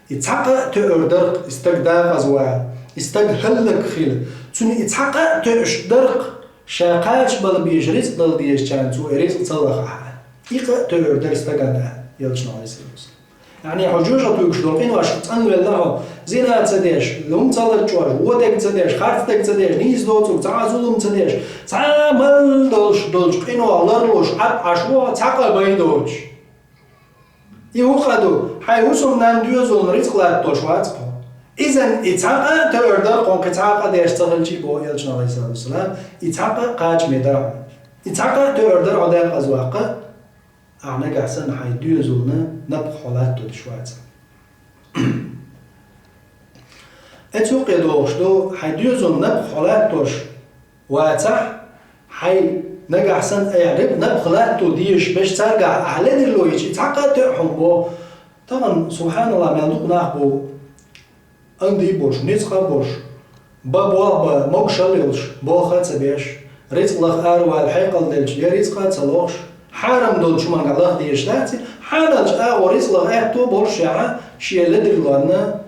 и цхьа къа а тоьар дара-кх, и стаг декъаза вала, и стаг хӀаллакьхила. Цунна и цхьа къа а тоьаш дара-кх, ша кхача бала безаш рицкъ дала дезачарна цо и рицкъ ца лахахь. И къа а тоьар дара стагана, элчано, Ӏалайхиссалату вассалам. Яъни, хьо жоьжахатуьйгуш долу къинош цӀанвелла хьо, зина ца деш, хӀума ца лачкъош, вон дерг ца деш, харц дерг ца деш, нийса доцург, цхьа а зулам ца деш, цхьа а мел долуш долчу къинойх ларлуш Ӏад Ӏаш ву хьо, цхьа къа бен доцуш. И хӀун къа ду? Хьайн хӀусамнанна, доьзална рицкъ латтош вац-кх хьо. Иза и цхьа къа а тоьар дара-кх хьуна, кхин цхьа къа деш ца хилча, боху элчано, Ӏалайхиссалату вассалам, и цхьа къа а кхачаме дара хьуна. И цхьа къа а тоьар дара хьо декъаза ваккха, ахь нагахь санна хьайн доьзална напха хьо латтош вацахь. Оцу юкъе догӀуш ду, хьайн доьзална напха хьо латтош вацахь, хьайн нагахь санна айхьа риб напха латто дезаш берш цаьргахь ахь ледарло йича, цхьа къа а тоьа хьуна боху. Тахана, субхьаналлахӀ, мел дукха нах бу, анди а болуш, ницкъ а болуш, бан болх бан могушалла йолуш, болх а ца беш, рицкъ лаха аравала хьекъал делча, я рицкъ а ца лохуш, хьарам долчу хӀуманга лаха дезаш дац и, хьарам долчу агӀор рицкъ лаха аьтто болуш яхьа, шен ледарлонна,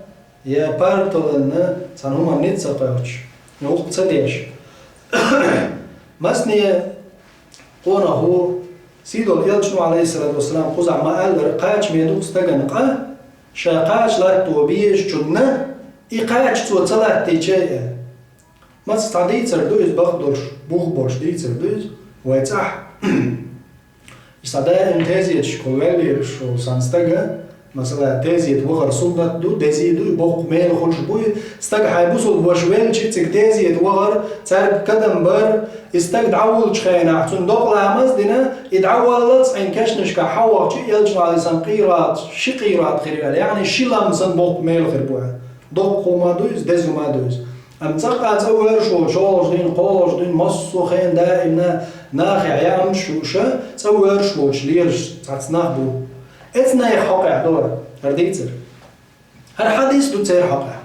я парталанна цхьана хӀуманна ницкъ ца кхочуш, я гӀуллакх ца деш. Масане къонахо, сийдолу элчано, Ӏалайхиссалату вассалам, кхузахь ма-аллара, кхачаме ду-кх стагана къа, ша кхача латто безачунна, и кхача цо ца латтийча а. Маца цхьа дийцар ду иза, бакъ долуш, бух болуш дийцар ду иза, вай цӀахь. Иза даим тезеташкахула ваьлла лелаш волу сан стага, масала, тезета вахар суннат ду, деза ду, боккха мела хуьлуш бу и. Стаг хьайн бусулба ваша велча, цига тезета вахар, цаьрга кадам бар, и стаг дӀавуллучу хенахь, цунна докъа ламаз а дина, и дӀаваллалц хьайн кешнашкахь хьавахча, элчано, Ӏалайхиссалам, къират, ши къират хир ю аьлла, яъни ши лам санна боккха мела хир бу аьлла. Доккха хӀума ду иза, деза хӀума ду иза. Амма цкъа а цӀа воьрзуш волу, чӀогӀа дийна, кхоалгӀа дийна, массо а хенахь даимна нахехь яа хӀумнаш ю уьш, цӀа воьрзуш воцуш лелаш цхьацца нах бу. Эцнайх хьокъехь ду хӀара дийцар. ХӀара хьадис ду церан хьокъехь.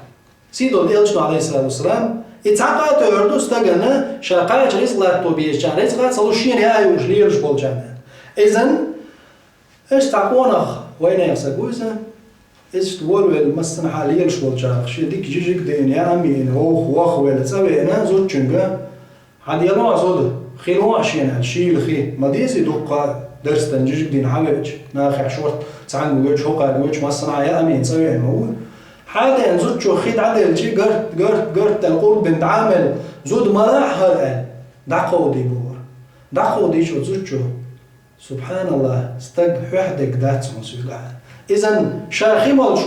Сийдолу элчано, Ӏалайхиссалату вассалам, и цхьа къа а тоьар ду стагана, ша кхача рицкъ латто безачарна рицкъ а ца луш, шена яа юуш лелаш болчарна. Иза Иштта цхьа къонах вайнехан стаг ву иза. Иштта волавелла, массанхьа лелаш волчарах шен дика жижиг а дина, яа а йина, вовха вахвелла, цӀа веана, зудчуьнга: «Хьан делахь зуда, хи лохьа шена», — аьлла, шийла хи. Ма дезий дуккха а дарс дан жижиг дина хьавеача, нахехь шорта цхьаьнга воьдуш, хӀокхаьрга воьдуш, массанхьа яа а йина, цӀа веана ма ву. Хьан деана зудчо хи дӀаделча, гарт, гарт, гарт аьлла, къурдина дӀа а мелла, зуда: «Ма лахь хӀара», — аьлла, дӀакховдий бохура. ДӀакховдийча оцу зудчо: «СубхьаналлахӀ, стаг хьоьхьа дерг дац хьуна соьгахь». Иза ша хи молуш,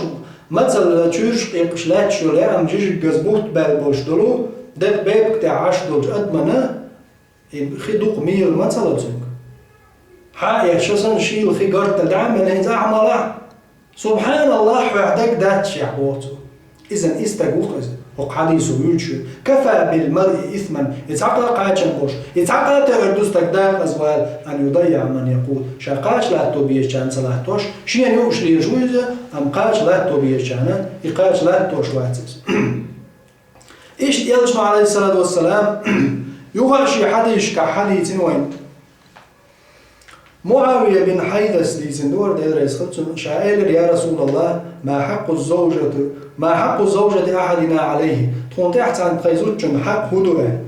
мацалла чуьйраш къекъаш лаьтташ йолу яа а йина, жижиггаза бутт баьлла болуш долу, декъа бепиг тӀехь Ӏаш долчу адамана и хи дукха мела ма ца ло цуьнга. Хьан а эцна, ша санна шийла хи гарт аьлла дӀа а мелла, хӀинца ахь ма лахь. «СубхьаналлахӀ, хьоьхьа дерг дац шех», — боху цо. Иза и стаг ву-кх иза, хӀокху хьадисо вуьйцуш верг. «Кафа бил маръи исман», и цхьа къа кхачам болуш, и цхьа къа тоьар ду стаг декъаза вала, «ан юдаййиӀа ман якъут», ша кхача латто безачарна ца латтош, шена юуш лелаш ву иза, амма кхача латто безачарна и кхача латтош вац иза. Иштта элчано, Ӏалайхиссалату вассалам, юха а шен хьадисашкахь хьадийцина вайна. МуӀавия бин Хьайдас дийцина ду хӀара, Дела реза хила цунна, ша элира: «Я РасулаллахӀ, ма хьакъу ззавжати, ма хьакъу ззавжати ахьадина Ӏалайхи? Тхуна тӀехь цхьана тхайн зудчун хьакъ хӀун ду?» — аьлла.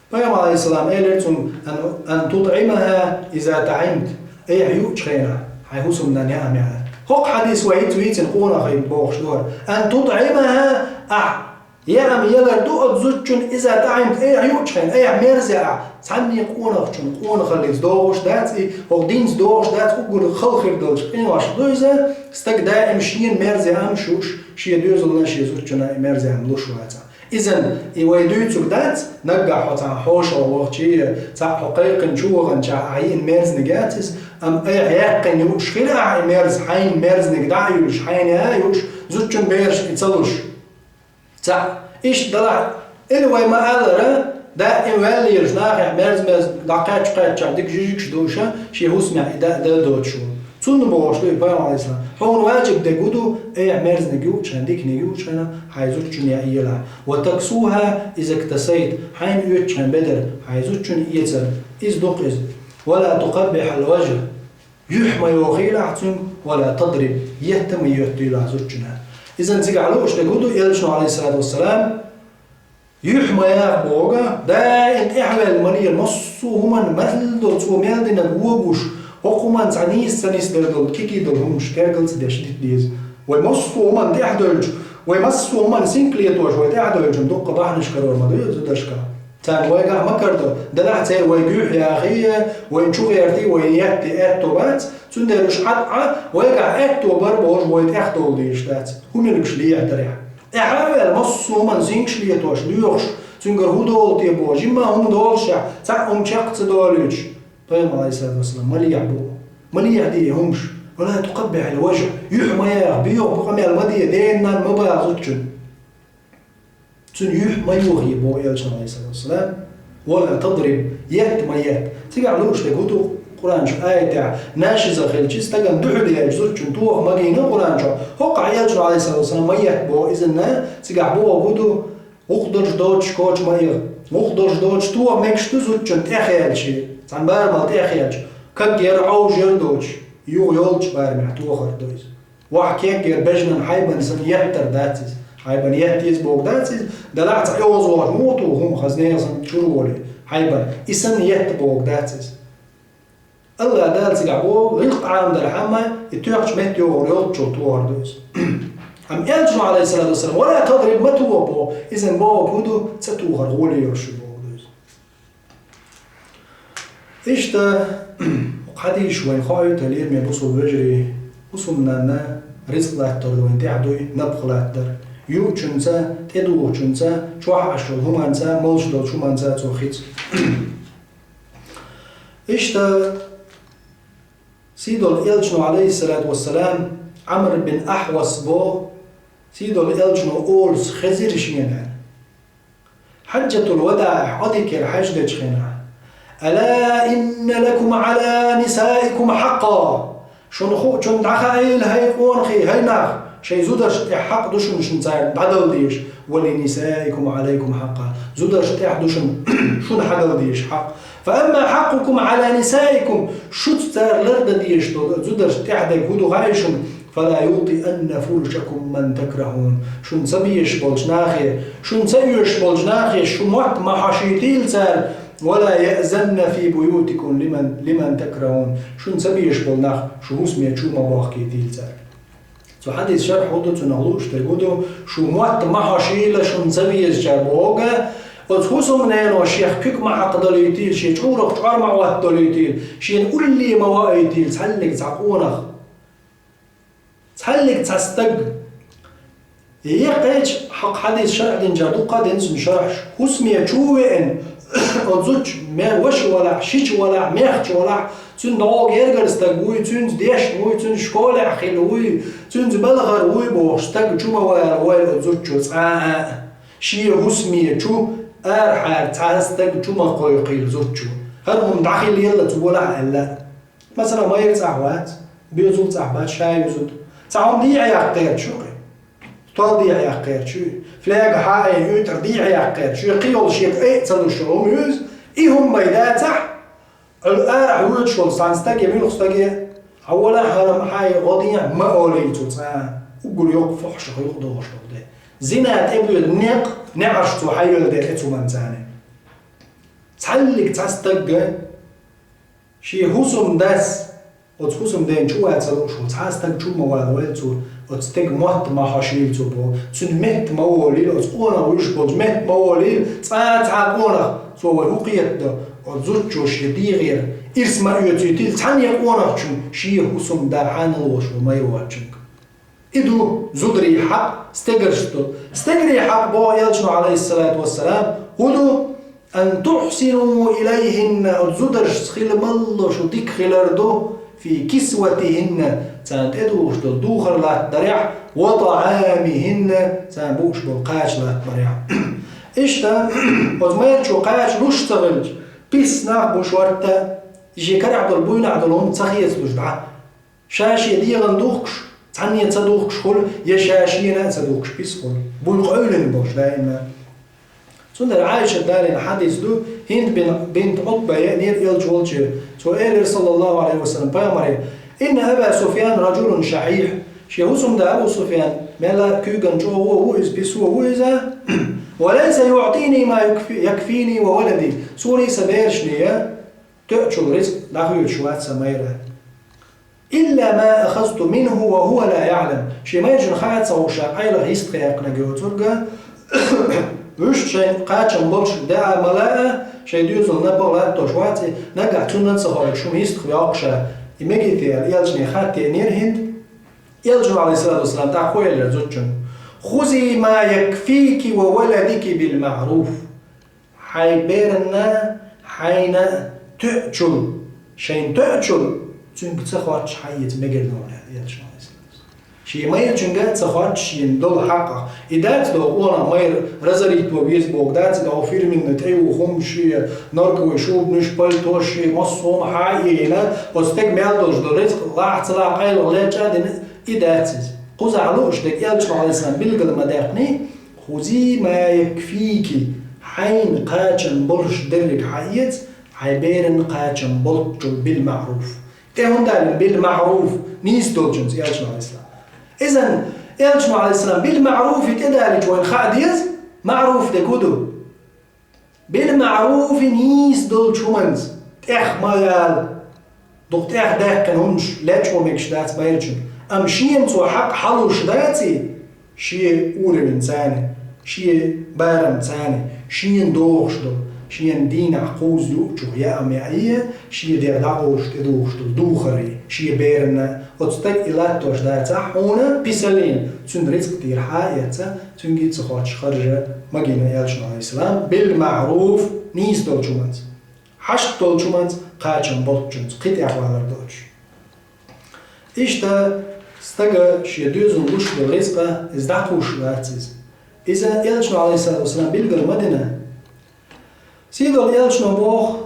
Пайхамар, Ӏалайхиссалам, элира цунга: «Ан, ан тутӀимахӀа иза таӀимта». Айхьа юучу хенахь, Хьайн хӀусамнанна яа ма яа. ХӀокху хьадис вай хӀинца вийцина къонах хилла бохуш ду хӀара. Ан тутӀимахӀа, ахь яа ма ялар ду оцу зудчунна, иза тӀаьхьа айхьа юучу хенахь, айхьа мерза яа ахь. Цхьанне къонахчун къонахаллица догӀуш дац и, хӀокху динца догӀуш дац, уггар хала хир долчу къиношна ду иза, стаг даим шена мерза яа ма юуш, шен доьзална, шен зудчунна и мерза яа ма луш вац ахь. Иза, и вай дуьйцург дац, наггахь хьо цхьана хьошалгӀа вахча, цхьаъ хьо кхайкхина чу ваханчохь ахь йина мерзаниг яц иза, амма айхьа яьккхина юуш хилахь и мерза, хьайна мерзаниг дӀа а юьллуш, хьайна яа а юуш, зудчун берашна и ца луш. Цхьаъ, иштта далахь, или вай ма-аллара, даим ваьлла лелаш нахехь мерза-мерза дӀакхаьчча-кхаьччахь дика жижигаш дууша, шен хӀусамехь и даа дан доцуш ву. Цунна бохуш ду и пайхамар, Ӏалайхиссалам. Хьуна ваджиб дерг хӀун ду, айхьа мерзаниг юучу хенахь, диканиг юучу хенахь, хьайн зудчунна яа елахь. Ва таксухӀа иза иктасайта, хьайна оьцучу хенахь бедар, хьайн зудчунна эцар, иза ду-кх иза. Ва ла тукъаббихьал важхӀ, юьхь ма йохийлахь цуьнга, ва ла тадриб, етта ма еттийлахь зудчунна. Иза цигахь лууш дерг хӀун ду, элчано, Ӏалайхиссалату вассалам, юьхь ма яха боху, даим тӀаьхьаваьлла ма лела, массо а хӀуманна мел долу цо мел динарг вогуш, хӀокху хӀуманна цхьа нийса ца нисдер долу, кегий долу хӀуманаш тергалла ца деш дита деза. Вай массо а хӀуманна тӀаьхьадевлча, вай массо а хӀуманна синкъа летош вай тӀаьхьадевлча, дуккха бахьанаш карор ма ду иза зударшкахь. Царна вайгахь ма карадо, делахь церан вайга юьхь яхий, вайна чу гӀертий, вайна етта аьтто бац, цундела уьш Ӏад Ӏа, вайгахь аьтто бар бохуш вай тӀаьхьадовла дезаш дац, хӀуманаш лехьадарехь. ТӀаьхьа а ваьлла, массо а хӀуманна синкъаш летош, лоьхуш, цуьнгара хӀун долу те бохуш, жимма а хӀума долушехь, цхьаъ хӀума чекх ца долуьйтуш, пайхамар, Ӏалайхиссалату вассалам, ма лехьа боху. Ма лехьа де и хӀумаш. Ва ла тукъаббихьал важхӀ, юьхь ма яха, боьха букъамел ма де, дена-нанна ма баха зудчунна. Цуьнан юьхь ма йохий боху элчано, Ӏалайхиссалату вассалам. Ва ла тадриб, етта ма етта. Цигахь лууш дерг хӀун ду, Къуръан чу аятехь, нашиза хилча, стагана дуьхьал ечу зудчунна тоха магийна Къуръан чохь. ХӀокхахь элчано, Ӏалайхиссалату вассалам, ма етта боху иза, цигахь боху хӀун ду, гӀуллакх долуш доцуш коча ма иха. ГӀуллакх долуш доцуш тоха мегаш ду зудчунна тӀехъяьлча, цхьана барамал тӀехъяьлча, каг яра, Ӏовжа яра доцуш, юха йолчу барамехь тохар ду иза. Ваха кег яра бежнан хьайбан санна еттар дац иза. Хьайбан етта еза боху дац иза, делахь цхьа оьгӀазвахар муха туху хӀума хаза нехан санна чур волий, хьайбан и санна етта боху дац иза. АллахӀ Дала цигахь боху, гӀиллакх Ӏамадархьама, и тоьхча метта йогӀур йолччул тохар ду иза. Амма элчано, Ӏалайхиссалату вассалам, ва ла тадриб, ма тоха боху, иза боху хӀун ду, ца тохар гӀоле йолуш ю боху ду иза. Иштта, хьадисаш вайна хоуьйту, лераме бусулба вежарий, бусулба нанна рицкъ латтор вайна тӀехь дуй, напха латтор. Юучунца, тӀедухучунца, чохь Ӏаш йолу хӀуманца, молуш долчу хӀуманца цо хица. Иштта, сийдолу элчано, Ӏалайхиссалату вассалам, Ӏамр бин Ахьвас боху, сийдолу элчано олуш хезира шена. Хьаджатул-Вадаъехь Ӏодикера хьаьж дечу хенахь: «Ала инна лакум Ӏала нисаикум хьакъа». Шуна хуучунна дӀахаийла, хӀай къонахий, хӀай нах, шайн зударшна тӀехь хьакъ ду шуна, шуна царна дӀадала дезаш, «ва ли нисаикум Ӏалайкум хьакъа». Зударшна тӀехь ду шуна, шуна хьадала дезаш хьакъ. «Фа амма хьакъукум Ӏала нисаикум», шуца цара лардан дезаш долу зударшна тӀехь дерг хӀун ду хаьий шуна? «Фала ютианна фуршакум ман такрахун». Шуна ца безаш болчу нахе, шуна ца оьшуш болчу нахе шу мотт ма хьошийтийла цара, «вала яъзанна фи буютикум лиман, лиман такрахун». Шуна ца безаш болу нах шу хӀусаме чу ма бохкийтийла цара. Цу хьадис шархь хӀун ду, цунах лууш дерг хӀун ду, шу мотт ма хьошийла шуна ца везачара боху, оцу хӀусамнено шех куьг ма хьакхадалуьйтийла, шен чӀурах чӀор ма Ӏоттадалуьйтийла, шена улле ма ваийтийла, цхьаьллиг цхьа къонах. Цхьаьллиг цхьа стаг. Е кхечу хьакъ хьадис шархь динчара дуккха а дина цуьнан шархьаш. ХӀусаме чу веана, оцу зудчу ме-, ваша валахь, шича валахь, мехча валахь, цуьнан дӀогӀа гергара стаг вуй, цуьнца дешна вуй, цуьнан школехь хилла вуй, цуьнца балхара вуй бохуш, стаг чу ма вала вайла оцу зудчо цкъа а. Шен хӀусаме чу арахьара цхьа стаг чу ма кхойкхийла зудчо. ХӀара хӀума дӀахилла елла цу валахь аьлла. Масала, майра цӀахь вац, боьзал цӀахь бац, ша юзуд. Цхьа хӀума дехьа яккха гӀерташ ю кхин. Стол дехьа яккха гӀерташ ю. Фляга хьаайна, уьйтӀар дехьа яккха гӀерташ ю. Кхин йолу шега айа ца луш йолу хӀума юзу. И хӀума бай дацахь, Ӏуьллу арахь воьдуш волу цхьана стаге, муьлхха стаге, хьан вала хӀара хьайн гӀо дехьа ма олийла цо цкъа. Уггар йоккха фохьшах юкъа догӀуш долу де. Зина тӀебоьду некъ, неӀарш цо хьайоьллу де кхин цу манцане. Цхьаьллиг цхьа стагга Шен хӀусамдас Оцу хӀусамден чу ваца лууш ву, цхьа а стаг чу ма валавелла цо, оцу стеган мотт ма хьошийла цо боху, цуьнан метта ма волийла, оцу къонах вуьйш болчу метта ма волийла, цкъа а цхьа къонах, цо вай хӀун кхетадо, оцу зудчо шен дегӀера ирс ма оьцуьйтийла цхьанне а къонахчунна, шен хӀусамда хьанал волуш ву майра воцчуьнга. И ду зударий хьакъ, стегаршца ду. Стегарий хьакъ боху элчано, Ӏалайхиссалату вассалам, хӀун ду? «Ан тухьсину илайхинна», оцу зударшца хила мало шу дика хилар ду, «фи кисватихинна», царна тӀедухуш долу духар латтабарехь, «ва таӀамихинна», царна бууш болу кхача латтабарехь. Иштта, оцу майрачо кхача луш ца хилча, пис нах бу шортта, шен карахь долу, буйнахь долу хӀума ца хецалуш дӀа. Ша шен дегӀан духкуш, цхьанне ца духкуш хуьлу, я ша шена а ца духкуш пис хуьлу. Буй къевлина болуш даима. Цундела Ӏайшат далийна хьадис ду, ХӀинд бин, бинт Ӏутба еанера элча волчу. Цо элира, саллаллаху Ӏалайхи ва саллам, пайхамаре: «Инна Аба Суфьян раджулун шахьихь». Шен хӀусамда Абу Суфьян мел а куьйган чӀогӀа ву иза, писо ву иза. «Ва лайса юътини ма юкфи-, якфини ва валади». Суна а, сан берашна а тоьачул рицкъ дӀахоьцуш вац сан майра. «Илла ма ахазту минху ва хува ла яълам». Шен майрачунна хаа ца хууш ша къайлаха йистхъяьккхинарг йоцург а, вуьшта шайн кхачам болуш даа ма лаа, шайн доьзал напха латтош вац и, нагахь цунна а ца хоуьйтуш хӀума йистхъйоккхуш а, и мегий те аьлла, элчане хатта еанера ХӀинд. Элчано, Ӏалайхиссалату вассалам, тӀаккха хӀун элира зудчунна: «Хузи ма якфики ва валадики бил маъруф». Хьайн беранна, хьайна тоьачул, шайна тоьачул, цуьнга ца хоттуш хьаэца мегар ду хьуна, аьлла элчано, Ӏалайхиссалату вассалам. Шен майрачуьнга а ца хоттуш шена долу хьакъах. И дац догӀу, къонах майра разорить ван веза боху, дац и догӀу, фирменный тӀе ву хӀума шен, норковый шубанаш, пальтош шен, массо а хӀума хьа а йина, оцу стеган мел долуш долу рицкъ лахь а ца лахь къайлаха лечкъа а дина, и дац иза. Кхузахь лууш дерг элчано, Ӏалайхиссалам, билгала ма даьккхиний, «Хузи ма якфики», хьайна кхачам болуш дерриг хьаэца, хьайн беран кхачам болччул, бил маъруф. ТӀе хӀунда аьлла бил маъруф, нийса долчуьнца, элчано, Ӏалайхиссалам. Иза элчано, Ӏалайхиссалам, бил маъруфи тӀедалича вайна хаа деза, маъруф дерг хӀун ду? Бил маъруфи, нийса долчу хӀуманца, тӀех ма яла. Дукха тӀех даьккхина хӀуманаш лечкъо мегаш дац майрачунна. Амма шена цо хьакъ хьалуш даций, шен уровень цани, шен барам цани, шена догӀуш долу, шена дийнахь кхузза юучух яа ма яий, шен дегӀ дӀагӀуш тӀедухуш долу духарий, шен беранна, оцу стага и латтош дацахь хьуна писаллина, цуьнан рицкъ тӀера хьа а эцна, цуьнга а ца хоттуш харжа магийна элчано, Ӏалайхиссалам, бил маъруф, нийса долчу хӀуманца. Хьашт долчу хӀуманца, кхачам болччунца, кхин тӀехвалар доцуш. Иштта стага шен доьзална луш долу рицкъа иза дӀакхуссуш вац иза. Иза элчано, Ӏалайхиссалату вассалам, билгал ма дина. Сийдолу элчано боху: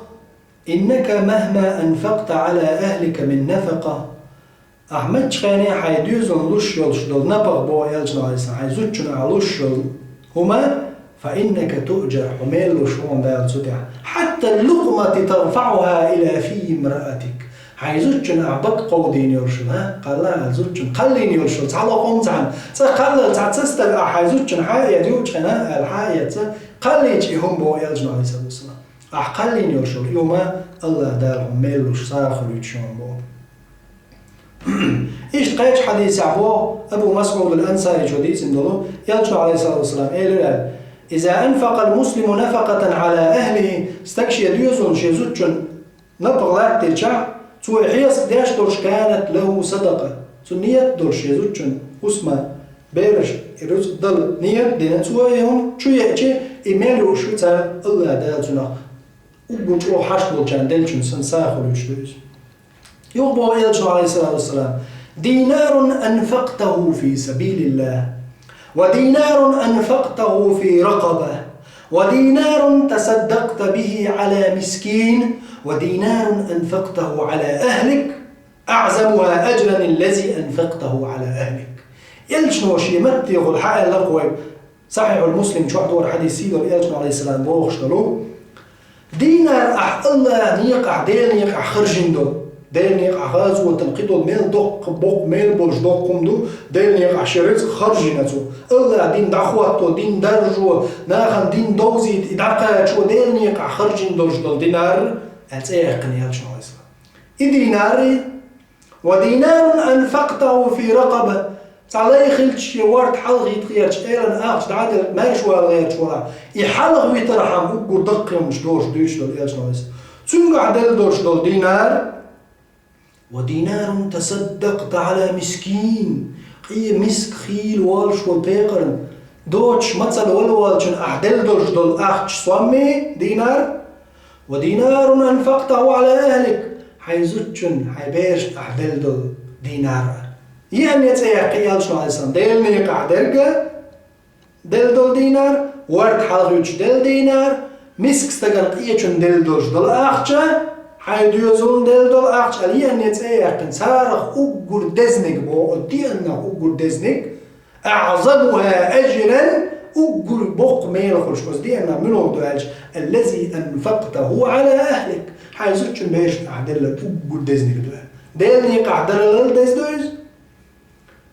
«Иннака махма анфакъта Ӏала ахлика мин нафакъа». Ахьа маччахьене хьайн доьзална луш йолуш долу напагӀа, боху элчано, Ӏалайхиссалам, хьайн зудчунна ахьа луш йолу хӀума, «фа иннака туъджар», хьо мел луш ву хьуна Дала цу тӀехь. «Хьатта лукъмати тарфаӀуха ила фи имраатик». Хьайн зудчунна ахьа бага кховдийна йолуш йолу, а? Кхалла аьлла зудчунна, кхаллийна йолуш йолу цхьа локъум цхьаьна. Цкъа кхаллал цхьа цастар ахьа хьайн зудчунна хьа а эца, юучу хенахь аьлла хьа а эца, кхаллийча и хӀума, боху элчано, Ӏалайхиссалату вассалам. Ахьа кхаллийна йолуш йолу и хӀума АллахӀ Дала хьуна мел луш сагӀа хуьлуьйтуш йолу боху. Иштта кхечу хьадисехь боху, Абу МасӀудул Ансаричо дийцина долу, элчано, Ӏалайхиссалату вассалам, элира аьлла: «Иза анфакъал муслиму нафакъатан Ӏала ахлихи», стаг шен доьзална, шен зудчунна напагӀа латтийчахь, цо и хьесап деш долуш, «канат лаху садакъа». Цо ният долуш, шен зудчунна, хӀусамна, берашна и рицкъ дала ният а дина, цо и хӀума чу еача, и мел юуш ю цара, АллахӀ Дала цунах уггар чӀогӀа хьашт болчарна деллачунна санна сагӀа хуьлуьйтуш ду иза. Юха боху элчано, Ӏалайхиссалату вассалам: «Динарун анфакътаху фи сабилиллах, ва динарун анфакътаху фи ракъаба, ва динарун тасаддакъта бихи Ӏала мискин, ва динарун анфакътаху Ӏала ахлик, аӀзамуха аджран аллази анфакътаху Ӏала ахлик». Элчано шен маттехула хьааьлла-кх вайга, Сахьихьул Муслим чохь догӀу хьадис, сийдолу элчано, Ӏалайхиссалам, бохуш долу: динар ахь АллахӀ некъахь, Делан некъахь харжийна долу, Делан некъахь гӀазотана, кхидолу мел доккха боккха мел болуш доккха хӀума ду, Делан некъахь шен рицкъ харжийна цо. АллахӀ дин дӀахӀотто, дин даржо, нахана дин довзийта и дӀакхачо, Делан некъахь харжийна долуш долу динар, аьлла цӀе яьккхина элчано, Ӏалайхиссалам. И динар, ودينار أنفقته في رقبة. Цхьа лай хилча, шен ворта хьалхийта гӀерташ, элан ахча дӀаделла, маьрша вала гӀерташ валахь. И хьалхавитархьама уггар даккха хӀуманаш долуш дуьйцуш долу элчано. Цуьнгахь делла долуш долу динар. ودينار تصدقت على مسكين. Къе миска хийла волуш волу пекъарна, доцуш мацалла вала волчунна ахь делла долуш долу ахча сомми динар. ودينار أنفقته على أهلك. Хьайн зудчунна, хьайн берашна ахь делла долу динар. Еанне цӀе яьккхи элчано, Ӏалайхиссалам, Делан некъахь дерг а, делла долу динар, ворта хьалхавуьтуш делла динар, миска стагана къечунна делла долуш долу ахча, хьайн доьзална делла долу ахча, аьлла, еанне цӀе яьккхина, царах уггар дезниг боху, деаннах уггар дезниг, أعظمها أجرا, уггар боккха мел хуьлуш, оцу деаннах муьлха ду аьлча, الذي أنفقته على أهلك, хьайн зудчун берашна ахь делла уггар дезниг ду. Делан некъахь дарал деза ду иза?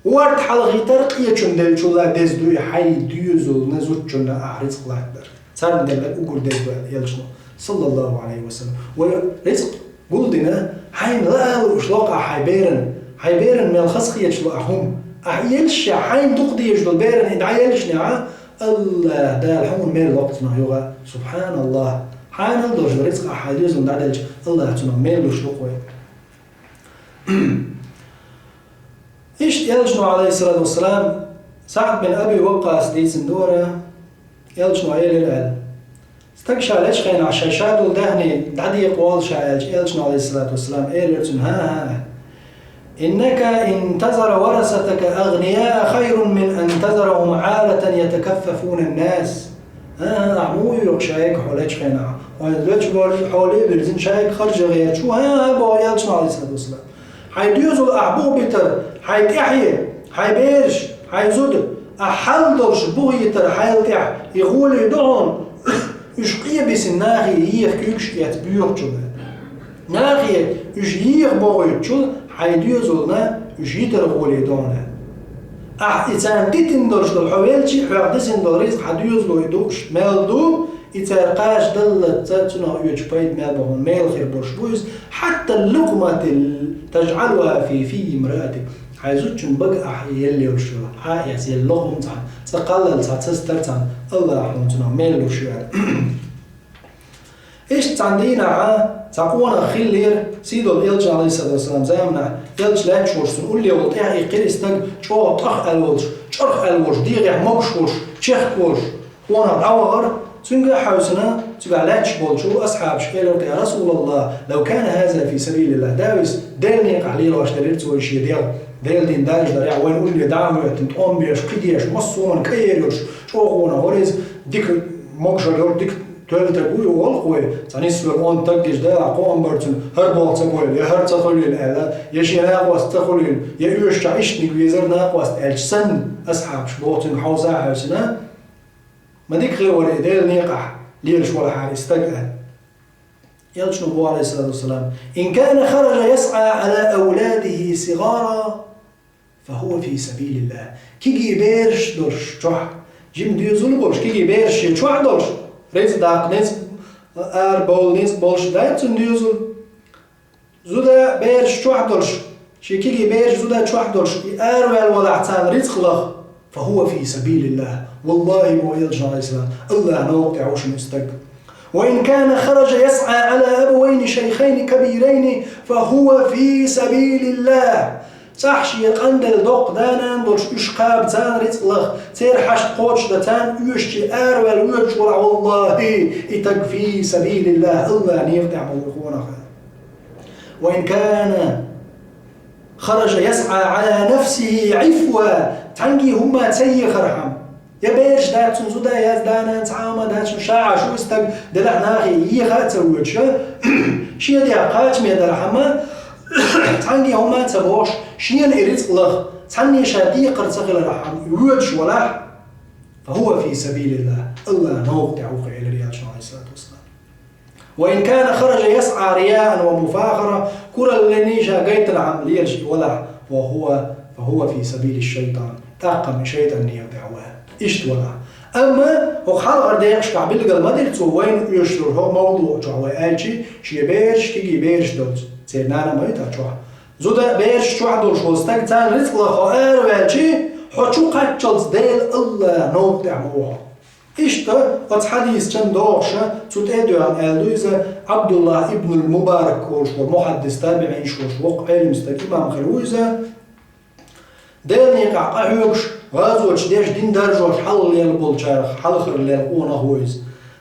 Ворта хьалхийтар къечунна деллачул а деза дуй, хьайн доьзална, зудчунна ахь рицкъ латтар. Царна делларг уггар деза ду аьлла элчано, саллаллаху Ӏалайхи ва саллам. Вай рицкъ гулдина, хьайна лаа лууш ло-кх ахь хьайн беран, хьайн беран мел хазахеташ ло ахь хӀума. Ахь еллаш а хьайна дукха дезаш долу беран и дӀаеллашехь, АллахӀ Дала хьуна мел ло-кх цунах юха. СубхьаналлахӀ! Хьанал долуш долу рицкъ ахь хьайн доьзална дӀаделча, АллахӀа цунах мел луш лу-кх вай. Иштта элчано, Ӏалайхиссалату вассалам, СаӀд бин Аби Ваккъаса дийцина дора, элчано элира аьлла: стаг ша лечу хенахь шайн шадолу даьхни дӀадекъа воллу ша аьлча, элчано, Ӏалайхиссалату вассалам, элира цунна: ХӀан-хӀа, إنك إن تذر ورثتك أغنياء خير من أن تذرهم عالة يتكففون الناس. ХӀан-хӀа, ахь муха йоьху шайга хьо лечу хенахь? Хьо лечу бохург хьоле а вирзина, шайга харжа гӀерташ ву, хӀан-хӀа, боху элчано, Ӏалайхиссалату вассалам. Хьайн доьзал ахь бухабитар, хьайн тӀаьхье, хьайн бераш, хьайн зуда, ахь хьал долуш бухахьийтар хьайл тӀехь, и гӀоле ду хьуна, уьш къе бисина нахе еха куьйгаш эцна боьхучул. Нахе уьш еха бохуьйтучул хьайн доьзална уьш йитар гӀоле ду хьуна. Ахь и царна дитина долуш долу, хьо велчи а, хьох дисина долу рицкъ хьан доьзало и дууш мел ду, и цара кхачадаллалц цунах оьцуш пайда мел бу хьуна, мел хир болуш бу иза, حتى اللقمة تجعلها في في امرأتك. Хьайн зудчун бага ахь елла йолуш йолу, хьа а эцна елла локхам цхьаьна, цкъа кхаллал цхьа цазтар цхьаьна, АллахӀа хьуна цунах мел луш ю аьлла. Иштта цхьана дийнахьа цхьа къонах хиллера, сийдолу элча, Ӏалайхиссалату вассалам, заманахь, элча лаьтташ волуш, цунна улле волу тӀаьхьа иккхира и стаг, чӀогӀа тӀах аьлла волуш, чӀарх аьлла волуш, дегӀехь могуш волуш, чехка волуш, къонах дӀавахара, цуьнга а хьаьвсина, цигахь лаьтташ болчу асхьабаша элира: يا رسول الله، لو كان هذا في سبيل الله, Дала иза Делан некъахь лелош делира цо и шен дегӀ, Делан дин даржа дарехь, вайна улле дӀа а хӀоьттина, тӀом беш, кхидеш, массо а хӀуманна кӀайер йолуш, чӀогӀа къонах вара иза, дика могушалла йолу, дика тоьлла стаг ву и олу-кх вай, цхьа нисвелла онда стаг гича, Дала кхоам бара цуьнан, хӀара болх ца бойла, я хӀара ца хуьлийла аьлла, я шен накъост ца хуьлийла, я оьшучохь иштаниг везара накъост аьлча санна, асхьабаша боху цуьнга хьовса а хьаьвсина, ма дика хир вара и Делан некъахь лелаш валахьара и стаг аьлла. Элчано боху, Ӏалайхиссалату вассалам: إن كان خرج يسعى على أولاده صغارا فهو في سبيل الله. Кегий бераш долуш чохь, жима доьзал болуш, кегий бераш шен чохь долуш, рицкъ даккха ницкъ, арабовла ницкъ болуш дац цуьнан доьзал. Зуда бераш чохь долуш, шен кегий бераш зуда чохь долуш, и араваьлла валахь царна рицкъ лаха, فهو في سبيل الله. ВаллахӀи, боху элчано, Ӏалайхиссалам, АллахӀан новкъа тӀехь ву шуна и стаг. وإن كان خرج يسعى على أبوين شيخين كبيرين فهو في سبيل الله. ЦӀахь шен къанделла доккха да-нана долуш, уьш кхаба царна рицкъ лаха, церан хьашт кхочушдан царна оьшучу араваьлла воьдуш валахь, валлахӀи, и стаг في سبيل الله, АллахӀан некъа тӀехь ма ву и къонах. وإن كان خرج يسعى على نفسه عفوا, цхьаьнгге хӀумма ца ехархьама, я бераш дац цуьнан, зуда яц, да-нана цхьа а хӀума дац цуьнан, ша Ӏаш ву и стаг, делахь нахе еха а ца воьдуш, шен дегӀ кхачаме дархьама, цхьаьнгге хӀумма а ца бохуш, шена и рицкъ лаха, цхьанне ша декхар ца хилархьама, и воьдуш валахь, فهو في سبيل الله, АллахӀан новкъа тӀехь ву-кх, элира элчано, Ӏалайхиссалату вассалам. وإن كان خرج يسعى رياء ومفاخرة, кураллина ша гайтархьама лелаш и валахь, وهو, فهو في سبيل الشيطان, тӀаккха-м и шайтӀанан некъа тӀехь ву. Иштта валахь. Амма хӀокху хьалхара декъашкахь билгал ма дира цо, вайна оьшуш долу хӀокху мовдуӀ чохь вай аьлчи, шен бераш, кегий бераш долчу, церан нана ма ю тӀаккха чохь. Зуда бераш чохь долуш волу стаг царна рицкъ лахо араваьлчи, хьо чу кхаччалц Дела Алла новкъа тӀехь ма ву хьо. Иштта оцу хьадисчан догӀуша цу тӀе а доьгӀна аьлла ду иза, Абдуллах ибнул Мубарак олуш волу мухьаддис, табиӀинаш волуш воккха Ӏелам стаг, имам хир ву иза. Делан некъахь къахьоьгуш, гӀазоташ деш, дин даржош хьалха лела болчарах хьалхара лела къонах ву иза.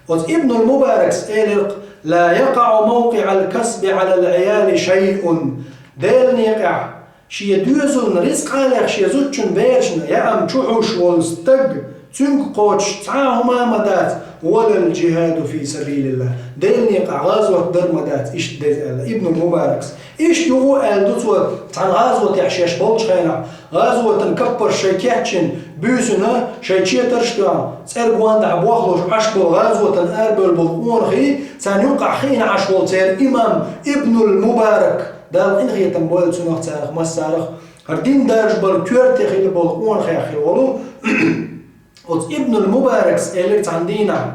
Оцу Ибнул Мубаракс элира: «Ла якъаӀу мавкъиӀал касби Ӏалал Ӏияли шайъун». Делан некъахь шен доьзална рицкъ алех шен зудчун берашна яам чу хьуш волу стаг, цуьнга кхочуш цхьа а хӀума а ма дац, «валал джихаду фи сабилиллах», Делан некъахь гӀазот дар ма дац, иштта деза аьлла Ибнул Мубаракс. Иштта юха а аьлла ду цо, цхьана гӀазотехь шаьш болчу хенахь, гӀазотан каппарш шайн кечйина, буьйсанна шайн четарш а тоьхна, цӀерга ван дахьа бохлуш Ӏаш болу гӀазотан арабевлла болу къонахий, царна юккъахь хиъна Ӏаш волу церан имам Ибнул Мубарак, Дала къинхетам бойла цунах, царах массарах, хӀара дин даржабан коьрте хилла болу къонахех хир волу, оцу Ибнул Мубаракс элира цхьана дийнахь: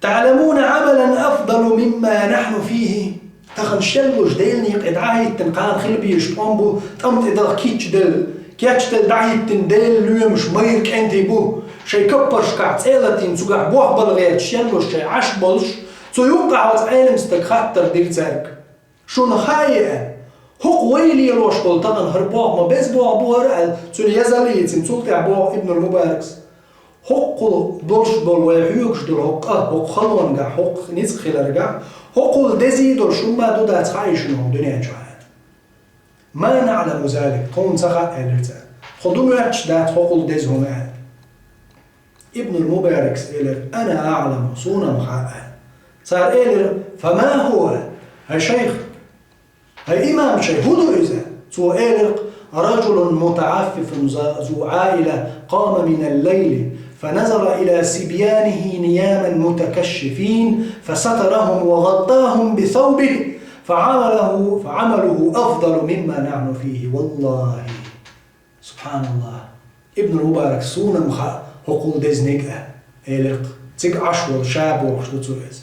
«ТаӀламуна Ӏамалан афдалу мимма нахьну фихи». Тахана шеллуш Делан некъе дӀахӀиттина кхана хила безаш тӀом бу, тӀам тӀе даха кийчделла, кечделла дӀахӀиттина Делан лоьмаш майра кӀентий бу, шайн каппаршкахь цӀе а латийна, цуьнгахь бохбала гӀерташ шеллуш шайн Ӏаш болуш, цу юккъахь оцу Ӏелам стага хаттар дира цаьрга. Шуна хаьий аьлла, хӀокху вай лелош болу тахана хӀара боху ма беза боху бу хӀара аьлла, цуьнан язал а йийцина, цул тӀаьхьа боху Ибнул Мубаракс: «ХӀокхул долуш болу вай хьоьгуш долу хӀокху къа, хӀокху халонгахь, хӀокху ницкъ хиларгахь, хӀокхул дезий долуш хӀумма а ду дац хаьий шуна хӀокху дуьнен чохь?» «Ма наӀламу залик, тхуна ца хаьа», — элира цара. «Тхо ду моьттуш дац хӀокхул деза хӀума», — аьлла. Ибнул Мубаракс элира: «Ана аӀламу, суна-м хаьа». Цара элира: «Фама хӀува, хӀай шайх, хӀай имам шайх, хӀун ду иза?» Цо элира: «Раджулун мутаӀаффифун зу Ӏаила къама минал лайли, фаназара ила сибьянихи нияман мутакашшифин, фасатарахум ва гӀаттахум би саубихи, фаӀамалуху, фаӀамалуху афдалу мимма нахьну фихи, валлахи». Субханаллах. Ибн Мубарак: «Суна-м хаьа хӀокхул дезаниг», — аьлла, элира-кх. Цига Ӏаш волу ша бохуш ду цо иза.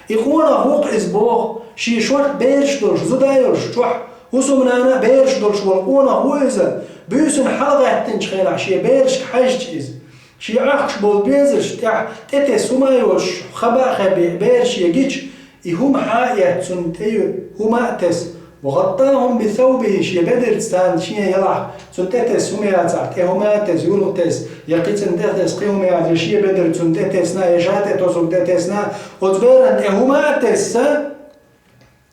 И къонах ву-кх иза боху, шен шорта бераш долуш, зуда йолуш чохь, хӀусамнана а бераш долуш волу къонах ву иза. Буьйсанна хьалагӀаьттинчу хенахь шен берашка хьаьжча иза, шен Ӏохкуш болу доьзалш тӀехь тӀетесса хӀума а йоцуш, хаба а хаьбе, бераш шен гича, и хӀума хьа а эцна, цунна тӀе ю хӀума а тесна, ва гӀаттахум би саубихи, шен бедарца царна шен ялахь, цунна тӀе тесна хӀума яцахь, тӀе хӀума а тесна, юлха тесна, я кхин цунна тӀе тесна кхин хӀума яцахь, я шен бедар цунна тӀе тесна, я ша тӀе тосург тӀе тесна, оцу беран тӀе хӀума а тесса,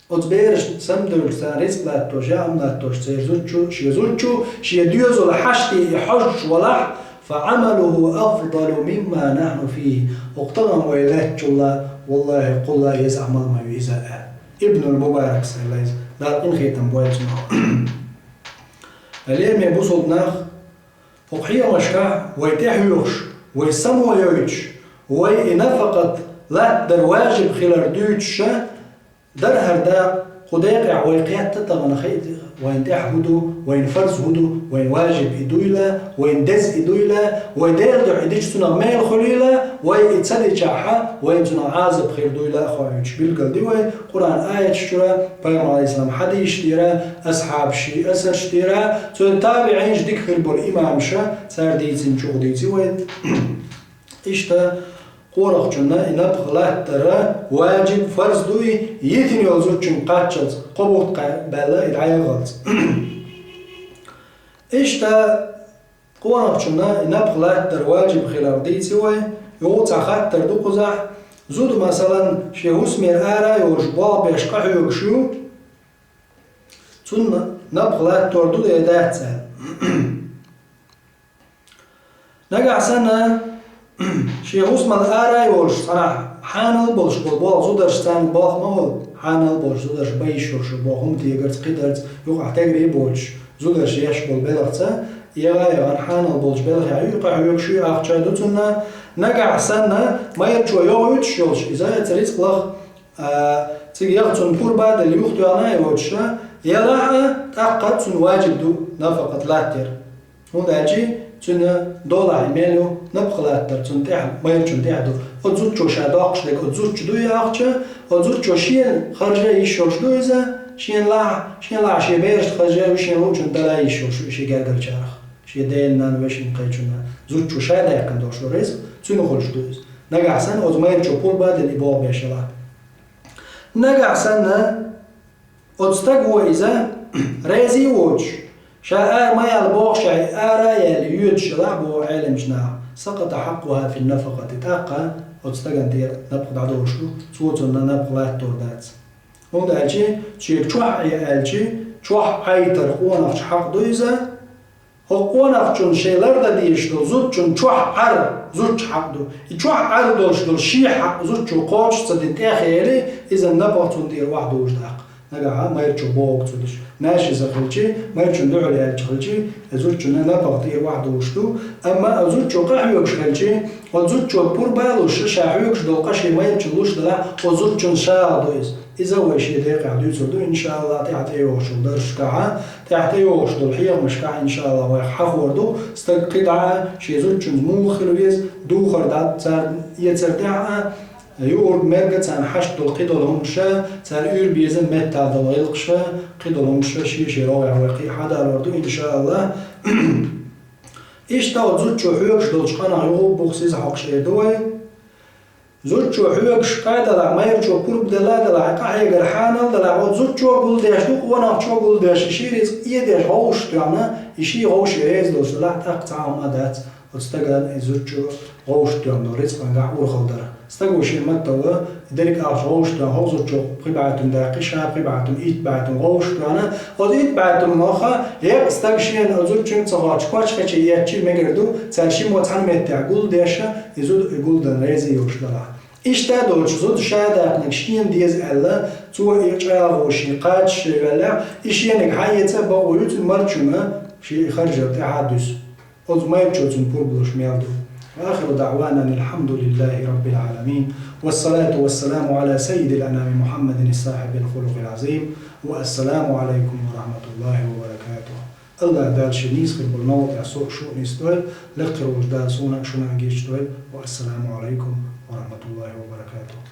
оцу бераш самадевлча, царна рицкъ латтош, яам латтош, церан зудчо, шен зудчо, шен доьзал хьаштий и хьожуш валахь, фа Ӏамалуху афдалу мимма нахьну фийхи. ХӀокху тахана вай лаьттачул а, валлахӀи, кхул а еза Ӏамал ма ю иза, аьлла. Ибнул Мубаракс аьлла иза, Дала къинхетам бойла цунах. Лераме бусулба нах, хӀокху хьехамашкахь вай тӀехьоьхуш, вай самайойтуш, вай и нафакъат латтадар важиб хилар дуьйцуша, дара хӀара дакъа, кху декъехь вай кхетта тахана хиъна, вайна тӀехь хӀун ду, вайна фарз хӀун ду, вайна важиб и дуйла, вайна деза и дуйла, вай Делан дуьхьа и дича цунах мел хуьлийла, вай и ца дичахьа, вайна цунах Ӏазап хир дуйла а хоуьйтуш билгал ди вай Къуръан аяташ чуьра, пайхамар Ӏалайхиссалам хьадисаш тӀера, асхьабаш шен асарш тӀера, цуьнан табиӀинаш дика хир болу имамаша, цара дийцина чух дийци вай. Иштта, къонахчунна и напха латтара важиб, фарз дуй, йитина йолу зудчуьнга кхаччалц кхо бутт кхаьбаьлла и дӀаялхалц. Иштта, къонахчунна и напха латтара важиб хилар дийци вай, юха цхьа хаттар ду кхузахь, зуда, масалан, шен хӀусамера ара а йолуш, болх беш къахьоьгуш ю, цунна напха латтор ду я дац аьлла. Нагахь санна, шен хӀусамал ара а йолуш, цхьанхьа хьанал болуш болу боху зударш, царна боху ма волу, хьанал болуш зударш, бан йиш йолуш болу хӀума тегарца, кхидарца, юкъахь тегри а боцуш, зударш еш болу белхаца, яга а яхана хьанал болчу белхехь юкъахь хьоьгуш ю, ахча а ду цунна. Нагахь санна, майрачо йохуьйтуш йолуш иза, эца рицкъ лаха, а, цига яха цунна пурба а делла, юхатоьхна а йоцуша, ялахь а, тӀаккха цунна важиб ду нафакъат латтар. ХӀунда аьлча цуьнан долахь и мел ю, напха латтар цунна тӀехь, майрачунна тӀехь ду. Оцу зудчо ша доккхуш дерг оцу зудчо ду и ахча, оцу зудчо шена харжа йиш йолуш ду иза, Шен лахь, шен лахь шен берашта хержа, шен луучун тӀера йиш йолуш ю шен гергарчарах. Шен дена, нана, вешин, кхечунна. Зудчо ша даьккхина долуш ду ризкъ, цуьнан хуьлуш ду иза. Нагахь санна оцу майрачо пурба а дина и болх беш елахь. Нагахь санна оцу стаго иза реза а воцуш, ша ара ма яла бохуш, ара а яьлла йоьдуш елахь боху Ӏеламчу наха, сакъата хьакъхӀа фин нафакъати, тӀаккха оцу стагана тӀера напха дӀадолуш ду, цо цунна напха латтор дац. ХӀунда аьлча шега чохь Ӏе аьлча, чохь Ӏайтар къонахчун хьакъ ду иза. ХӀокху къонахчунна шайн лардан дезаш долу зудчунна чохь Ӏар зудчун хьакъ ду. И чохь Ӏар долуш долу шен хьакъ зудчо кхочуш ца дина тӀехъели, иза напха цунна тӀера охьадужу тӀаккха. Нагахь майрачо бохург ца деш. Маьрша иза хилча, майрачун дуьхьал яьлча хилча, и зудчунна напха тӀера охьадужуш ду. Амма а зудчо къахьоьгуш хилча, оцу зудчо пурба а луш, ша хьоьгуш долу къа шен майрачунна луш делахь, оцу зудчунна шала ду иза. Иза вай шен декъехь дуьйцур ду, иншааллахӀ, тӀаьхьа тӀейогӀуш долу дарсашкахь, тӀаьхьа тӀейогӀуш долу хьехамашкахь, иншааллахӀ, вайх хьахор ду, стаг кхидӀа а шен зудчуьнца муха хила веза, духар дӀа цара эцар тӀехь а, юург, мерг а, царна хьашт долу кхидолу хӀумнаш а, цара уьйр безам меттахь долу гӀиллакхаш а, кхидолу хӀумнаш а шен-шен рогӀехь вай кхин а хьадалор ду, иншааллахӀ. Иштта оцу зудчо хьоьгуш долчу къинах юха а бух сиза хьокхуш эр ду вай. Зудчо хьоьгуш къа а делахь, майрачо пурба делла а делахь, къахьегар хьанал а делахь, оцу зудчо а гулдеш ду, къонахчо а гулдеш, и шен рицкъ а деш, гӀовшах тоьхна, и шен гӀовше реза долуш делахь, тӀаккха цхьа а хӀума дац оцу стагана, и зудчо гӀовшах тоьхна долу рицкъангахь урхалла дар. Стага шен маттахь а, дерриг а ахча гӀовшах тоьхна, хӀокху зудчо пхи бӀе туьма даьккхи, ша пхи бӀе туьма, итт бӀе туьма гӀовшах тоьхна, оцу итт бӀе туьманах а, хӀокху стага шена оцу зудчуьнга ца хоттуш, кочкхече етташ мегар ду, цара шиммо цхьана меттехь гулдеш, и зуда и гулдан реза йолуш делахь. Иштта а долчу зуда ша а даьккхинарг шена деза аьлла, цо и чӀагӀо шен кхачош а йоьллехь, и шениг хьаэца а бакъо ю цуьнан, марчунна шен и харжар тӀаьхьа а дуьсу. Оцу майрачо цунна пурба луш мел ду. وآخر دعوانا أن الحمد لله رب العالمين، والصلاة والسلام على سيد الأنام محمد صاحب الخلق العظيم، والسلام عليكم ورحمة الله وبركاته. АллахӀ Дала шен нийса хир болу новкъа тӀехь со а, шу а нисдойла, лекха хир волчу Дала суна а, шуна а гечдойла. Ва ассаламу Ӏалайкум ва рахьматуллахӀи ва баракатухӀ.